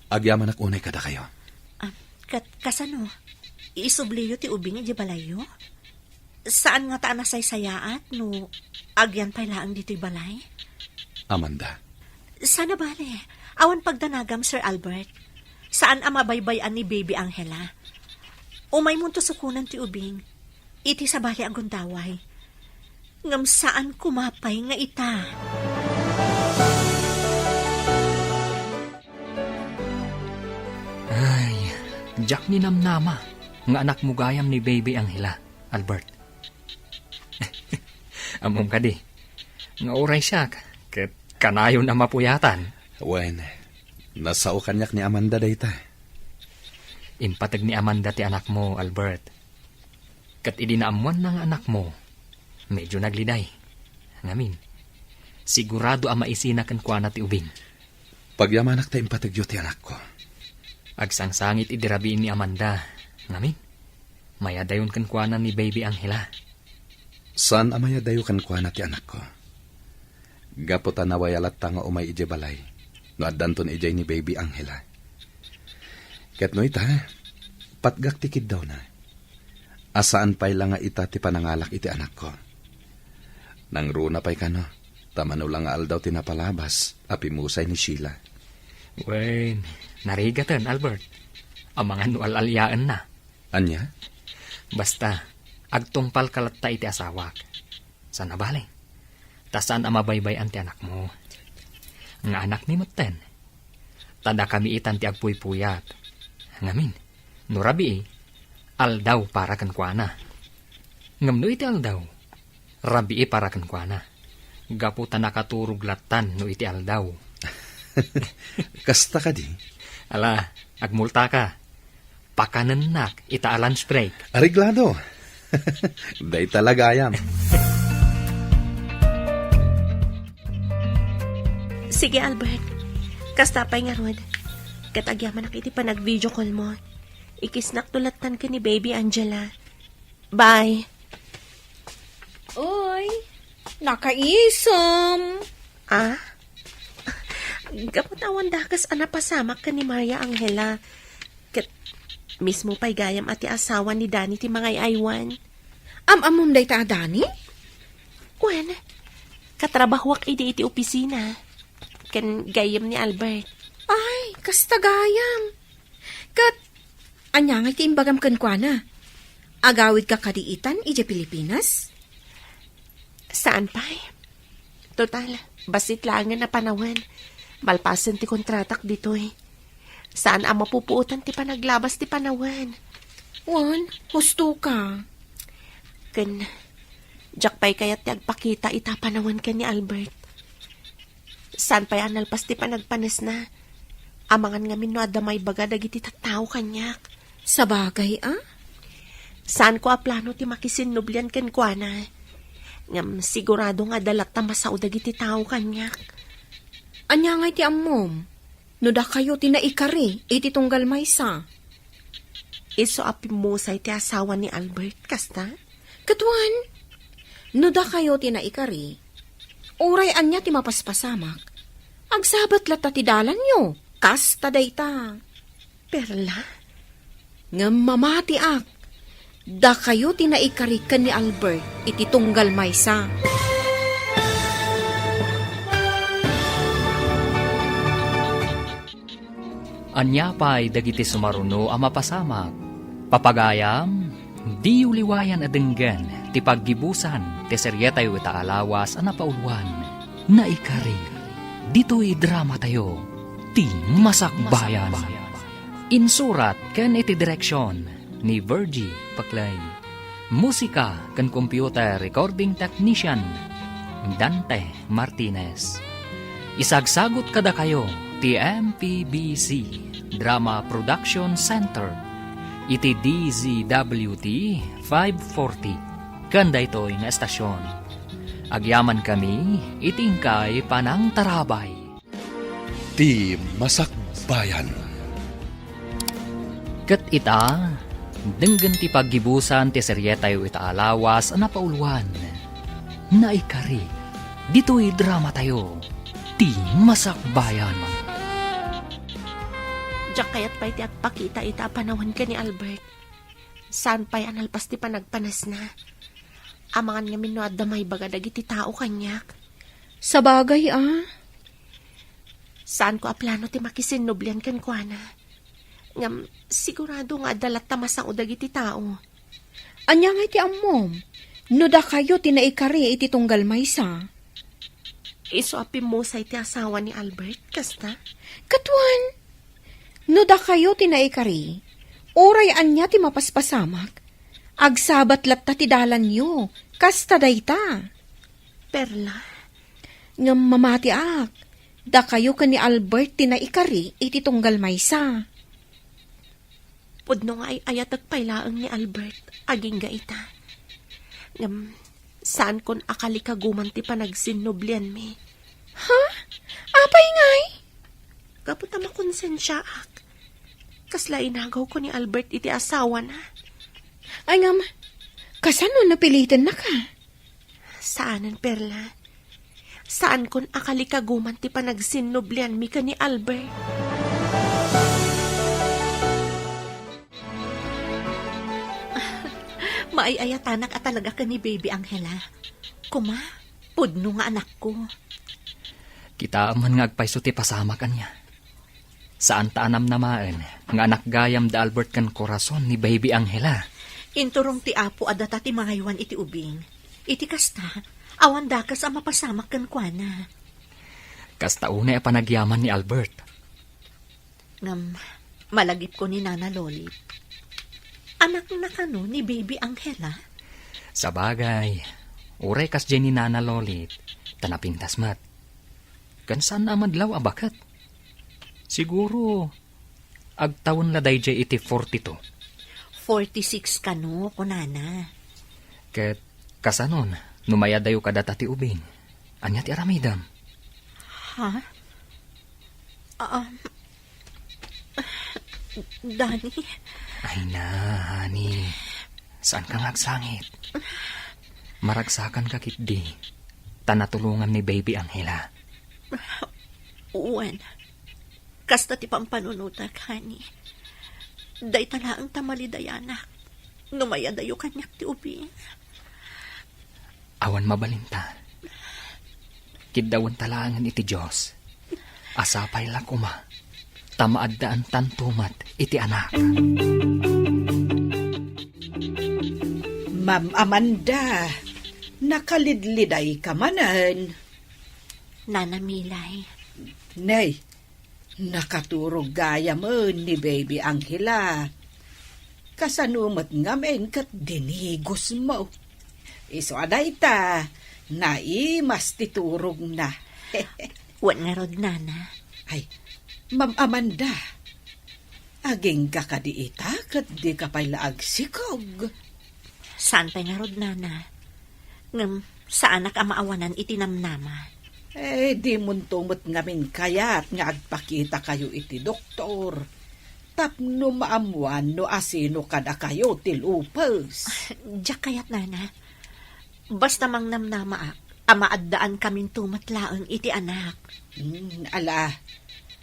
Agyamanak unay kadakayo. Ah, ket kasano? Isubliyo ti ubing idiay balayyo? Saan ngata a nasaysayaat no agyan pay laeng ditoy balay? Amanda. Saan a bale, awan pagdanagam, Sir Albert. Saan a mabaybay-an ni Baby Angela. Umaymonto sukonen ti ubing. Iti sabali a gundaway. Ngem saan koma pay nga ita. Ay, diak ni namnama nga anakmo gayam ni Baby Angela, Albert. Ammom kadi, nga uray siak, ket kanayon a mapuyatan. Wen, nasao kaniak ni Amanda dayta. Impateg ni Amanda ti anakmo, Albert. Ket idi naammoanna nga anakmo, medyo nagliday. Ngamin, sigurado a maisina kenkuana ti ubing. Pagyamanak ta impategyo ti anakko. Agsangsangit idi rabii ni Amanda. Ngamin, mayadayon kenkuana ni Baby Angela. Saan a mayadayo kenkuana ti anakko. Gapu ta nawaya latta nga umay idiay balay no addanton idiay ni Baby Angela. Ket no ita, patgak ti kiddawna. A saan pay la nga ita ti panangalak iti anakko. Nangruna pay kano, ta mano la nga aldaw ti napalabas a pimusay ni Sheila. Wen, narigaten, Albert. Amangan no al-aliaenna. Ania? Basta, agtungpalka latta iti asawak. Saan a bale. Ta saan a mabaybay-an ti anakmo. Nga anakmi metten. Ta dakami itan ti agpuypuyat. Ngamin, no rabii, aldaw para kenkuana. Ngem no iti aldaw, rabii para kenkuana. Gapu ta nakaturog lattan no iti aldaw. Kasta kadi? Ala, agmultaka. Pakanennak ita a lunch break. Areglado. Dayta la gayam. Sige, Albert. Kasta pay ngarud. Ket agyamanak iti panag-video call mo. Ikisnak to lattan ken ni Baby Angela. Bye. Uy, nakaisem. Ah? Gapu ta awan dakes a napasamak ken ni Maria Angela. Ket mismo pay gayam a ti asawa ni Danny ti mangay-aywan. Am-ammom dayta a Danny? Wen, katrabahoak idi iti opisina. Ken gayyem ni Albert. Ay, kasta gayam. Ket, ania ngay ti imbagam kenkuana? Agawidka kadi itan idiay Pilipinas? Saan pay. Total, bassit laengen a panawen. Malpasen ti kontratak ditoy. Saan a mapupuotan ti panaglabas ti panawen. Wen, husto ka. Ken, diak pay kayat ti agpakita ita a panawen ken ni Albert. Saan pay a nalpas ti panagpanesna. Amangan ngamin no adda maibaga dagiti tattao kaniak. Sabagay a? Saanko a plano ti makisinnublian kenkuana. Ngem sigurado nga adda latta masao dagiti tao kaniak. Ania ngay ti ammom? No dakayo ti naikari iti tunggal maysa? Isu a pimmusay ti asawa ni Albert, kasta? Ket wen, no dakayo ti naikari, uray ania ti mapaspasamak, agsabat latta ti dalanyo, kasta dayta. Perla? Ngem mamatiak, dakayo ti naikari ken ni Albert iti tunggal maysa. Ania pay dagiti sumaruno a mapasamak? Papagayam, diyo liwayan a denggen ti paggibusan ti serietayo ita a lawas a napauluan, Naikari. Ditoy dramatayo, Ti Masakbayan. Insurat ken iti direksion ni Virgie Paclay. Musika ken computer recording technician, Dante Martinez. Isagsagut kadakayo ti M P B C Drama Production Center iti D Z W T five forty ken daytoy nga estasion. Agyamankami iti inkay panangtarabay. Ti Masakbayan. Ket ita, denggen ti paggibusan ti serietayo ita a lawas a napauluan, Naikari. Ditoy dramatayo, Ti Masakbayan. Diak kayat pay ti agpakita ita a panawen ken ni Albert. Saan pay a nalpas ti panagpanesna. Amangan ngamin no adda maibaga dagiti tao kaniak. Sabagay a. Saanko a plano ti makisinnublian kenkuana. Ngem sigurado nga adda latta masao dagiti tao. Ania ngay ti ammom? No dakayo ti naikari iti tunggal maysa. Isu a pimmusay ti asawa ni Albert, kasta? Ket wen, no dakayo ti naikari, uray ania ti mapaspasamak, agsabat latta ti dalanyo, kasta dayta. Perla? Ngem mamatiak, dakayo ken ni Albert ti naikari iti tunggal maysa. Pudno nga ay-ayatek pay laeng ni Albert, agingga ita. Ngem, saankon a kalikaguman ti panagsinnublianmi. Ha? Apay ngay? Gapu ta makonsensiaak. Kasla inagawko ni Albert iti asawana. Ay ngem, kasano napilitennaka? Saanen, Perla. Saankon a kalikaguman ti panagsinnublianmi ken ni Albert. Maay-ayatanak a talaga ken ni Baby Angela. Kuma, pudno nga anakko. Kitaem man nga agpayso ti pasamak, ania. Saan ta a namnamaen nga anak gayam da Albert ken Corazon ni Baby Angela. Inturong ti Apo a data ti mangaywan iti ubing. Iti kasta, awan dakes a mapasamak kenkuana. Kasta unay a panagyaman ni Albert. Ngem, malagipko ni Nana Lolit. Anakna kano ni Baby Angela? Sabagay, uray kasdiay ni Nana Lolit, ta napintas met. Ken saanna a madlaw a baket. Siguro, agtawen la daydiay iti forty-two. Forty-six kano, kunana. Ket kasanon, no mayadayo kadata ti ubing? Ania ti aramidem? Ha? Um, Danny? Ay na, honey. Saanka nga agsangit? Maragsakanka ketdi, ta natulongam ni Baby Angela. Wen, kasta ti pampanunotak, honey. Dayta laeng ta malidayanak, no mayadayo kaniak ti ubing. Awan mabalinta. Kiddawenta laengen iti Dios. A sapay la koma, ta maaddaantanto met iti anak. Ma'am Amanda, nakalidlidayka manen. Nana Milay. Nay, nakaturog gayamen ni Baby Angela. Kasano met ngamin ket dinigos mo? Isu a dayta, naimas ti turogna. Wen ngarud, Nana. Ay, Ma'am Amanda, agingga kadi ita ket dika pay la agsikog? Saan pay ngarud, Nana. Ngem saanak a maawanan iti namnama. Eh, dimonto met ngamin kayat nga agpakitakayo iti doktor tapno maammoan no asino kadakayo ti lupus. Diak kayat, Nana. Basta mangnamnamaak a maaddaankaminto met laeng iti anak. Hmm, ala,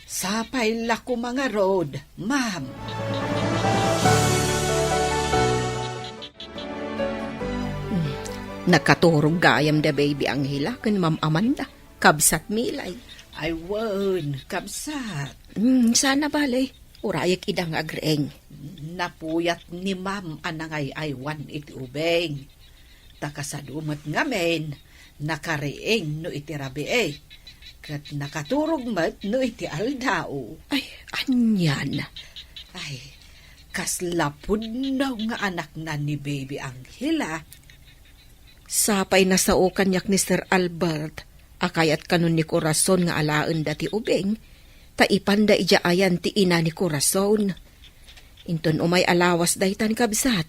sapay la koma ngarud, ma'am. Hmm, nakaturog gayam da Baby Angela ken Ma'am Amanda. Kabsat Milay. Ay, wen, kabsat. Hmm, saan a bale, urayek ida nga agriing. Napuyat ni Ma'am a nangay-aywan iti ubing. Ta kasano met ngamin, nakariing no iti rabii, ket nakaturog met no iti aldaw. Ay, anian? Ay, kasla pudno nga anakna ni Baby Angela. Sapay nasao kaniak ni Sir Albert a kayat kanon ni Corazon nga alaenda ti ubing, ta ipanda idiay ayan ti ina ni Corazon. Inton umay a lawas daytan, kabsat,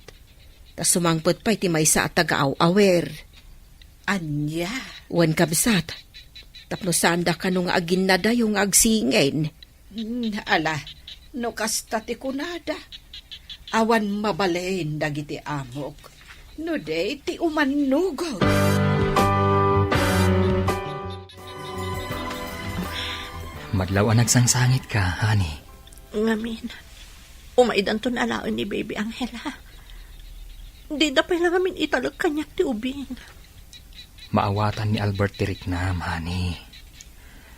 ta sumangpet pay ti maysa a taga-aw-awer. Ania? Wen, kabsat, tapno saanda kano nga aginnadayo nga agsingin. Hmm, ala, no kasta ti kunada, awan mabalin dagiti amok no di ti umannugog. Madlaw a nagsangsangitka, honey. Ngamin, umaydanton alaen ni Baby Angela. Dida pay la ngamin italek kaniak ti ubing. Maawatan ni Albert ti riknam, honey.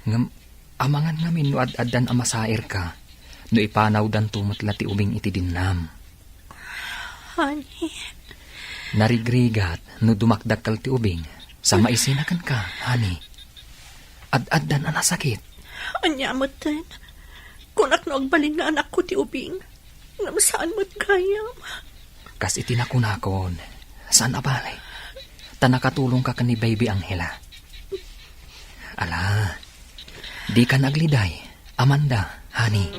Ngem, amangan ngamin no ad-addan a masairka no ipanawdanto met la ti ubing iti dinnam. Honey. Narigrigat no dumakdakkel ti ubing sa maisina kenka, honey. Ad-addan a nasakit. Ania metten? Kunak no agbalin nga anakko ti ubing. Ngem saan met gayam. Kas iti nakunakon, saan a bale. Ta nakatulongka ken ni Baby Angela. Ala, dikan agliday, Amanda, honey.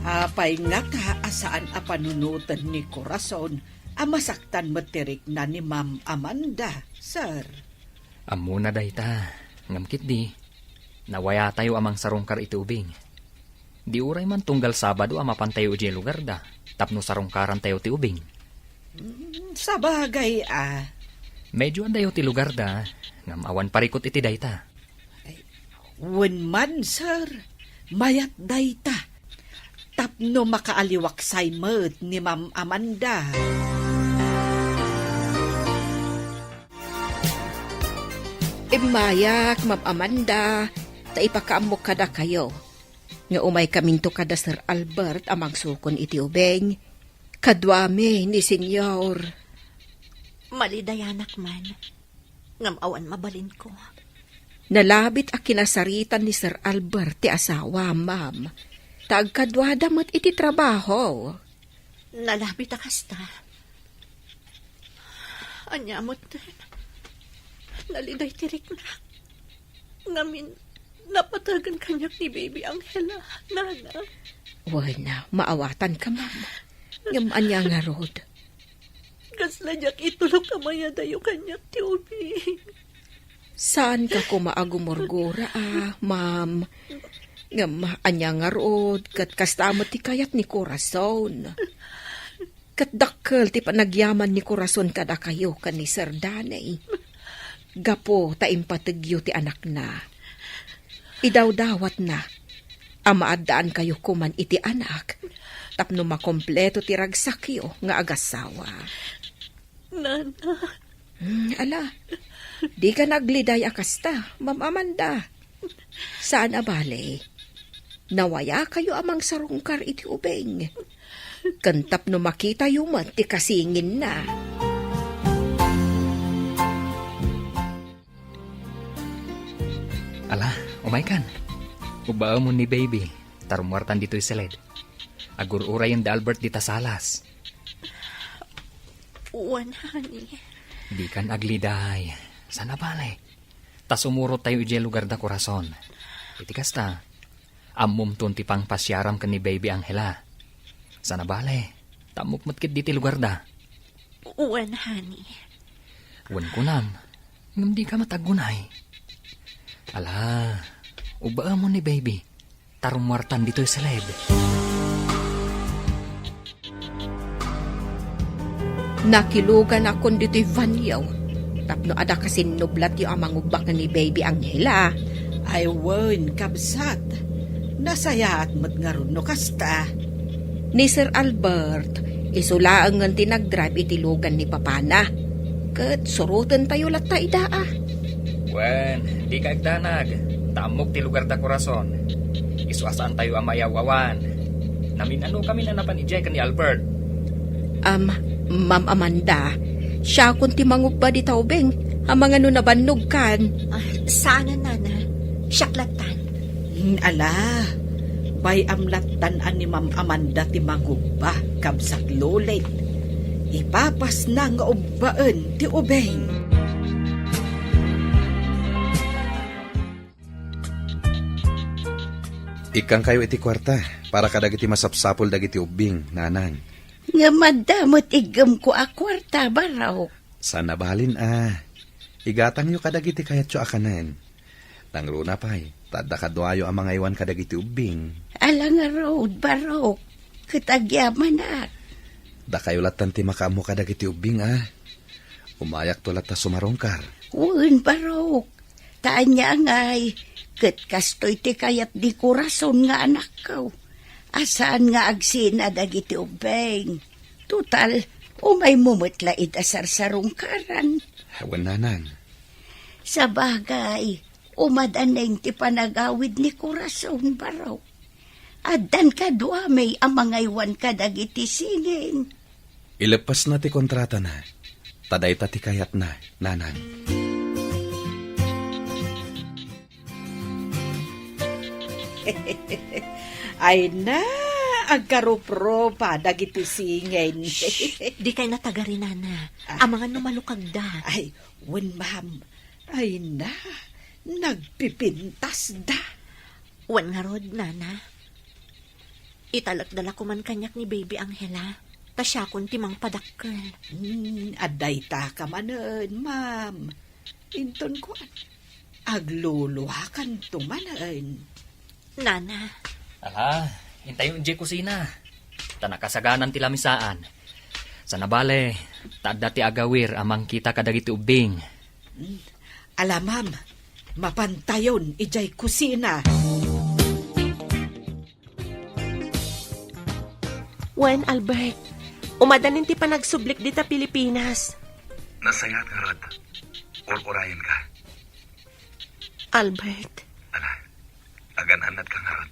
Apay ngata a saan a panunoten ni Corazon a masaktan met ti rikna ni Ma'am Amanda, sir? Ammona dayta, ngem ketdi, nawayatayo a mangsarungkar iti ubing. Di uray man tunggal Sabado a mapantayo idiay lugarda tapno sarungkarantayo ti ubing. Mm, sabagay a. Medyo addayo ti lugarda, ngem awan parikut iti dayta. Ay, wen man, sir. Mayat dayta. Tapno makaaliwaksay met ni Ma'am Amanda. Immayak, Ma'am Amanda, ta ipakaammok kadakayo nga umaykaminto kada Sir Albert a mangsukon iti ubing. Kaduami ni Senyor. Malidayanak man. Ngem awan mabalinko. Nalabit a kinasaritan ni Sir Albert ti asawa, ma'am. Ta agkaduada met iti trabaho. Nalabit a kasta. Ania met, naliday ti riknak. Ngamin, napategan kaniak ni Baby Angela, nana. Wen, maawatanka, ma'am. Ngem ania ngarud? Kasla diak itulok a mayadayo kaniak ti ubing. Saanka koma a gumurgura, a, ma'am. Ngem ania ngarud, ket kasta met ti kayat ni Corazon. Ket dakkel ti panagyaman ni Corazon kadakayo ken ni Sir Danny. Gapu ta impategyo ti anakna. Idawdawatna a maaddaankayo koman iti anak tapno makompleto ti ragsakyo nga agasawa. Nana. Hmm, ala, dika nagliday a kasta, Ma'am Amanda. Saan a bale, nawayakayo a mangsarungkar iti ubing. Ken tapno makitayo met ti kasinginna. Ala, umaykan. Ubbaemon ni Baby, ta rummuartan ditoy siled. Agur-urayen da Albert dita salas. Wen, honey. Dikan agliday. Saan a bale. Ta sumurottayo idiay lugar da Corazon. Iti kasta, ammomton ti pangpasiaram ken ni Baby Angela. Saan a bale, ta ammok met ketdi ti lugar da. Wen, honey. Wen kunam, ngem dika met aggunay. Ala, ubbaemon ni Baby. Ta rummuartan ditoy siled. Nakiluganakon ditoy banio tapno adda kasinnublatyo a mangubba ken ni Baby Angela. Ay wen, kabsat. Nasayaat met ngarud no kasta. Ni Sir Albert, isu laengen ti nagdrive iti lugan ni papana. Ket surotentayo latta ida, a. Wen, dika agdanag, ta ammok ti lugar da Corazon. Isu a saantayo a mayaw-awan. Namin-anokamin a napan idiay ken ni Albert. Am, Ma'am Amanda, siakon ti mangubba dita ubing, amangan no nabannogkan. Ah, saanen, nana. Siak lattan. Hmm, ala, bay-am lattan a ni Ma'am Amanda ti mangubba, kabsat Lolit. Ipapasna nga ubbaen ti ubing. Ikkankayo iti kuarta para kadagiti masapsapul dagiti ubbing, nanang. Ngem adda met iggemko a kuarta, Barok. Saan a balin a. Igatangyo kadagiti kayatyo a kanen. Nangruna pay, ta adda kaduayo a mangaywan kadagiti ubbing. Ala ngarud, Barok, ket agyamanak. Dakayo lattan ti makaammo kadagiti ubbing a. Umayakto latta sumarungkar. Wen, Barok. Ta ania ngay, ket kastoy ti kayat di Corazon nga anakko. A saan nga agsina dagiti ubbing. Total, umaymo met la ida sarsarungkaran. Wen, nanang. Sabagay, umadaneng ti panagawid ni Corazon, Barok. Addan kaduami a mangaywan kadagiti singing. Ileppesna ti kontratana, ta dayta ti kayatna, nanang. Ay na, agkarupropa dagiti singing. Shh! Dikay natagari, nana. Ah. Amangan no malukagda. Ay, wen, ma'am. Ay na, nagpipintasda. Wen ngarud, nana. Italekda la koman kaniak ni Baby Angela, ta siakon ti mangpadakkel. Hmm, adda ita ka manen, ma'am. Inton kuan, agluluakanto manen. Nana. Ala, intayo idiay kusina. Ta nakasaganan ti lamisaan. Saan a bale, ta adda ti agawir a mangkita kadagiti ubbing. Hmm. Ala, ma'am, mapantayon idiay kusina. Wen, Albert, umadanin ti panagsublik dita Pilipinas. Nasayaat ngarud. Ur-urayenka. Albert. Ala, agan-annadka ngarud.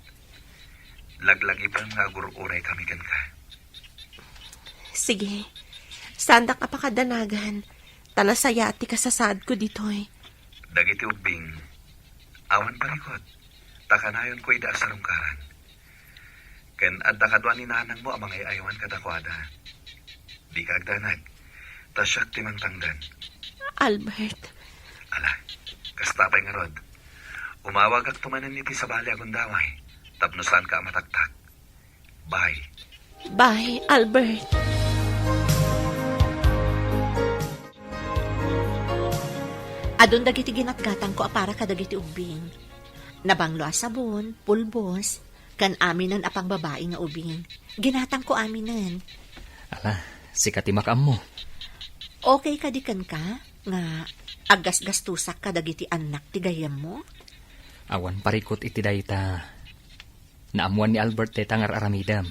Laglagipen nga agur-uraykami kenka. Sige. Saandak a pakadanagan. Ta nasayaat ti kasasaadko ditoy. Dagiti ubbing, awan parikut, ta kanayonko ida a sarungkaran. Ken adda kadua ni nanangmo a mangay-aywan kadakuada. Dika agdanag, ta siak ti mangtangdan. Albert. Ala, kasta pay ngarud. Umawagakto manen iti sabali a gundaway, tapno saanka a mataktak. Bye. Bye, Albert. Adun dagiti ginatgatangko a para kadagiti ubbing. Nabanglo a sabon, pulbos, ken aminen a pangbabai nga ubing. Ginatangko aminen. Ala, sika ti makaammo. Okay kadi kenka nga aggasgastusak kadagiti annak ti gayyemmo? Awan parikut iti dayta. Naammuan ni Albert dayta nga ar-aramidem.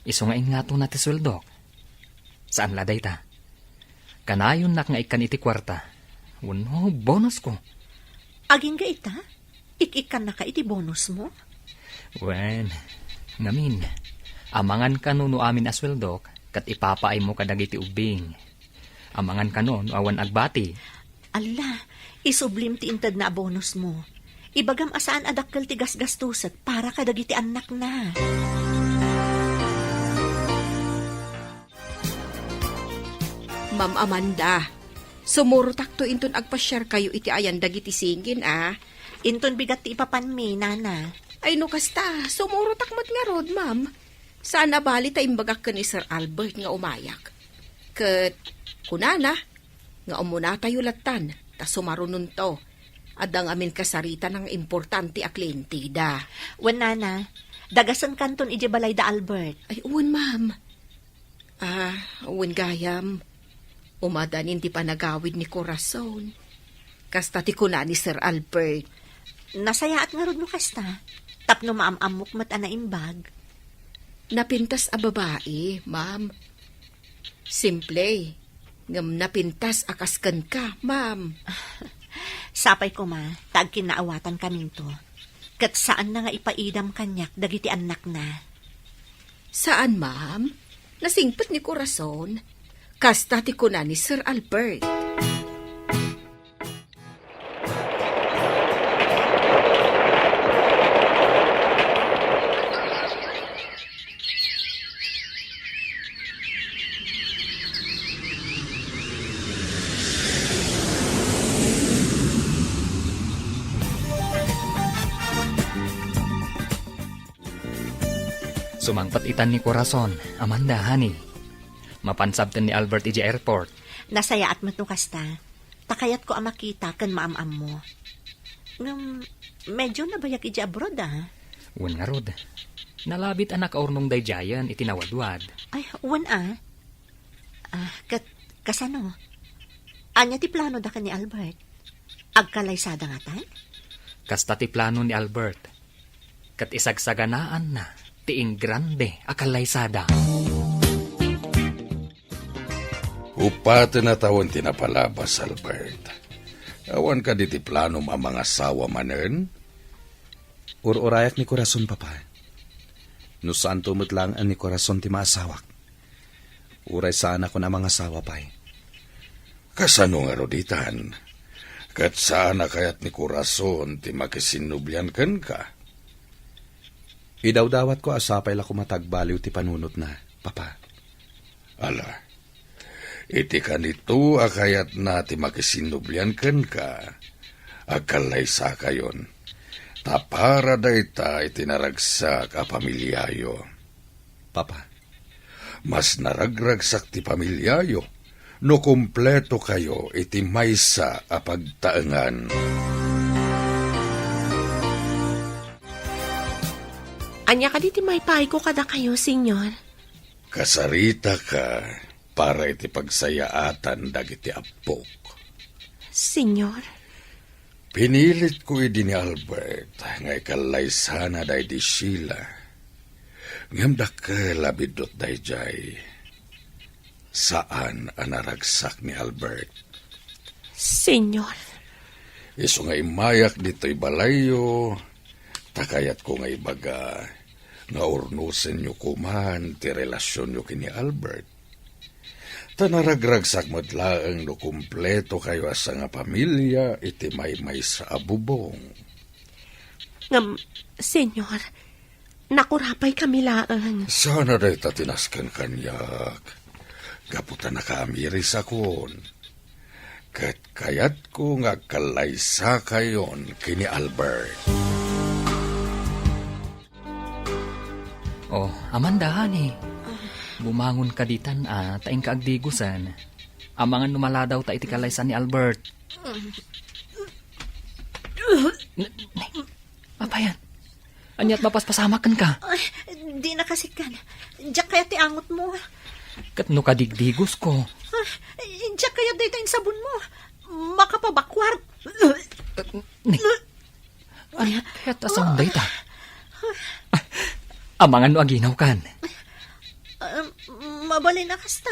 Isu nga ingatona ti sueldok. Saan la dayta. Kanayonnak nga ikkan iti kuarta. Wenno, bonusko. Agingga ita? Ik-ikkannaka iti bonusmo? Wen, ngamin, amangan kano no amin a sueldok, ket ipapaaymo kadagiti ubbing. Amangan kano no awan agbati. Alla, isublim ti intedna a bonusmo. Ibagam a saan a dakkel ti gasgastusek para kadagiti annakna. Ma'am Amanda, sumurotakto inton agpasiarkayo iti ayan dagiti singin, a? Inton bigat ti ipapanmi, nana. Ay, no kasta, sumurotak met ngarud, ma'am. Saan a bali ta imbagak ken ni Sir Albert nga umayak. Ket kunana nga umunatayo lattan, ta sumarunonto. Adda ngamin kasaritan nga importante a klienteda. Wen, nana, dagasenkanton idiay balay da Albert. Ay, wen, ma'am. Ah, wen gayam, umadanin ti panagawid ni Corazon. Kasta ti kuna ni Sir Albert. Nasayaat ngarud no kasta, tapno maam-ammok met a naimbag. Napintas a babai, ma'am. Simple, ngem napintas a kas kenka, ma'am. Sapay koma, ta agkinnaawatan kaminto. Ket saanna nga ipaidam kaniak dagiti annakna. Saan, ma'am. Nasingpet ni Corazon. Kasta ti kuna ni Sir Albert. Sumangpet itan ni Corazon, Amanda, honey. Mapan sabten ni Albert idiay airport. Nasayaat met no kasta. Ta kayatko a makita ken maam-ammo. Ngem, medyo nabayag idiay abroad, a. Wen ngarud. Nalabit a nakaurnong daydiayen iti nawadwad. Ay, wen, a. Ah, ket kasano? Ania ti planoda ken ni Albert? Agkallaysada ngatan? Kasta ti plano ni Albert. Ket isagsaganaanna ti ingrande a kallaysada. Uppaten a tawen ti napalabas, Albert. Awan kadi ti planom a mangasawa manen? Ur-urayak ni Corazon, Papa. No saanto met laeng a ni Corazon ti maasawak, uray saanakon a mangasawa pay. Kasano ngarud itan? Ket saan a kayat ni Corazon ti makisinnublian kenka? Idawdawatko a sapay la koma ta agbaliw ti panunotna, Papa. Ala, iti kanito a kayatna ti makisinnublian kenka, agkallaysakayon. Ta para dayta iti naragsak a pamiliayo. Papa. Mas naragragsak ti pamiliayo no kumpleto kayo iti maysa a pagtaengan. Ania kadi ti maipaayko kadakayo, Senyor? Kasaritaka para iti pagsayaatan dagiti appok. Senyor? Pinilitko idi ni Albert nga ikallaysana daydi Sheila. Ngem dakkel a biddut daydiay. Saan a naragsak ni Albert. Senyor. Isu nga immayak ditoy balayyo, ta kayatko nga ibaga nga urnosenyo koman ti relasionyo ken ni Albert. Naragragsak met laeng no kumpleto kayo a sangapamilia iti maymaysa a bubong. Ngem, Senyor, nakurapay kami laeng. Sana dayta ti nasken kaniak. Gapu ta nakaamirisakon. Ket kayatko nga agkallaysakayon ken ni Albert. Oh, Amanda, honey. Bumangon ka ditan, ah, ta inka agdigusen. Amangan no maladaw ta iti kalaysa ni Albert. N-, n-, Apayan? Ania't mapaspasamak kenka? Ay, di nakasikkan. Diak kayat ti angotmo. Ket no kadigdigosko? Ay, diak kayat dayta insabonmo. Makapabakwar. Ni, ania't kayat a saon dayta? Ah, amangan no aginawkan? Ah, mabalin a kasta.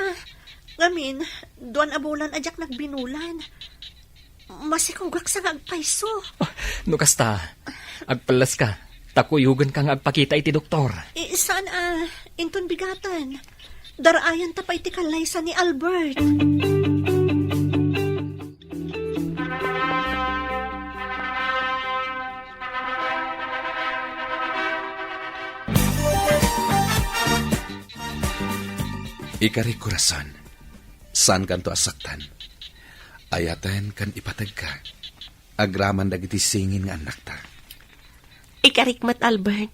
Ngamin, duan a bulan a diak nagbinulan. Masikogak sa nga agpayso. Ah, no kasta, agpelleska, ta kuyogenka nga agpakita iti doktor. Eh, saan a, inton bigaten. Daraayanta pay ti kallaysa ni Albert. Ikarik, korason, saankanto a saktan. Ayaten ken ipategka. Agraman dagiti singin nga annakta. Ikarik met, Albert.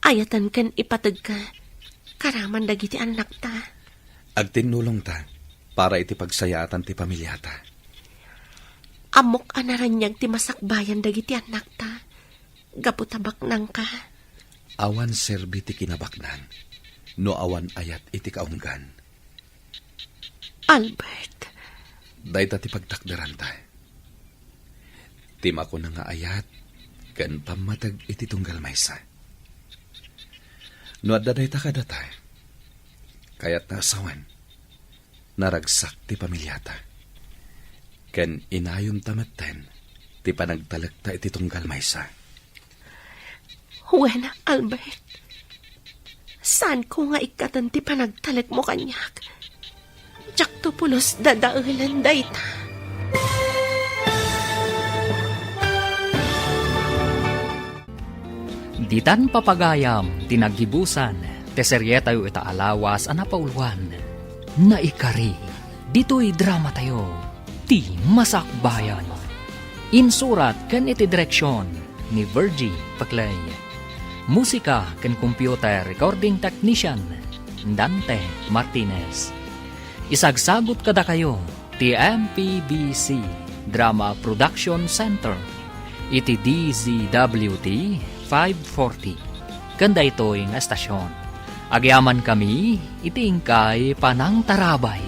Ayaten ken ipategka. Karaman dagiti annakta. Agtinnulongta para iti pagsayaatan ti pamiliata. Ammok a naraniag ti masakbayan dagiti annakta. Gapu ta baknangka. Awan serbi ti kinabaknang no awan ayat iti kaunggan. Albert. Dayta ti pagtakderanta. Ti makuna nga ayat ken pammateg iti tunggal maysa. No adda dayta kadata, kayatna a sawen, naragsak ti pamiliata. Ken inayonta metten ti panagtalekta iti tunggal maysa. Wen, Albert. Saanko nga ikkaten ti panagtalekmo kaniak. Diakto pulos dadaelen dayta. Ditan papagayam ti naggibusan ti serietayo ita a lawas a napauloan, Naikari. Ditoy dramatayo, Ti Masakbayan. Insurat ken iti direksion ni Virgie Paclay. Musika ken computer recording technician, Dante Martinez. Isagsagut kadakayo ti M P B C Drama Production Center iti D Z W T five forty ken daytoy nga estasion. Agyamankami iti inkay panangtarabay.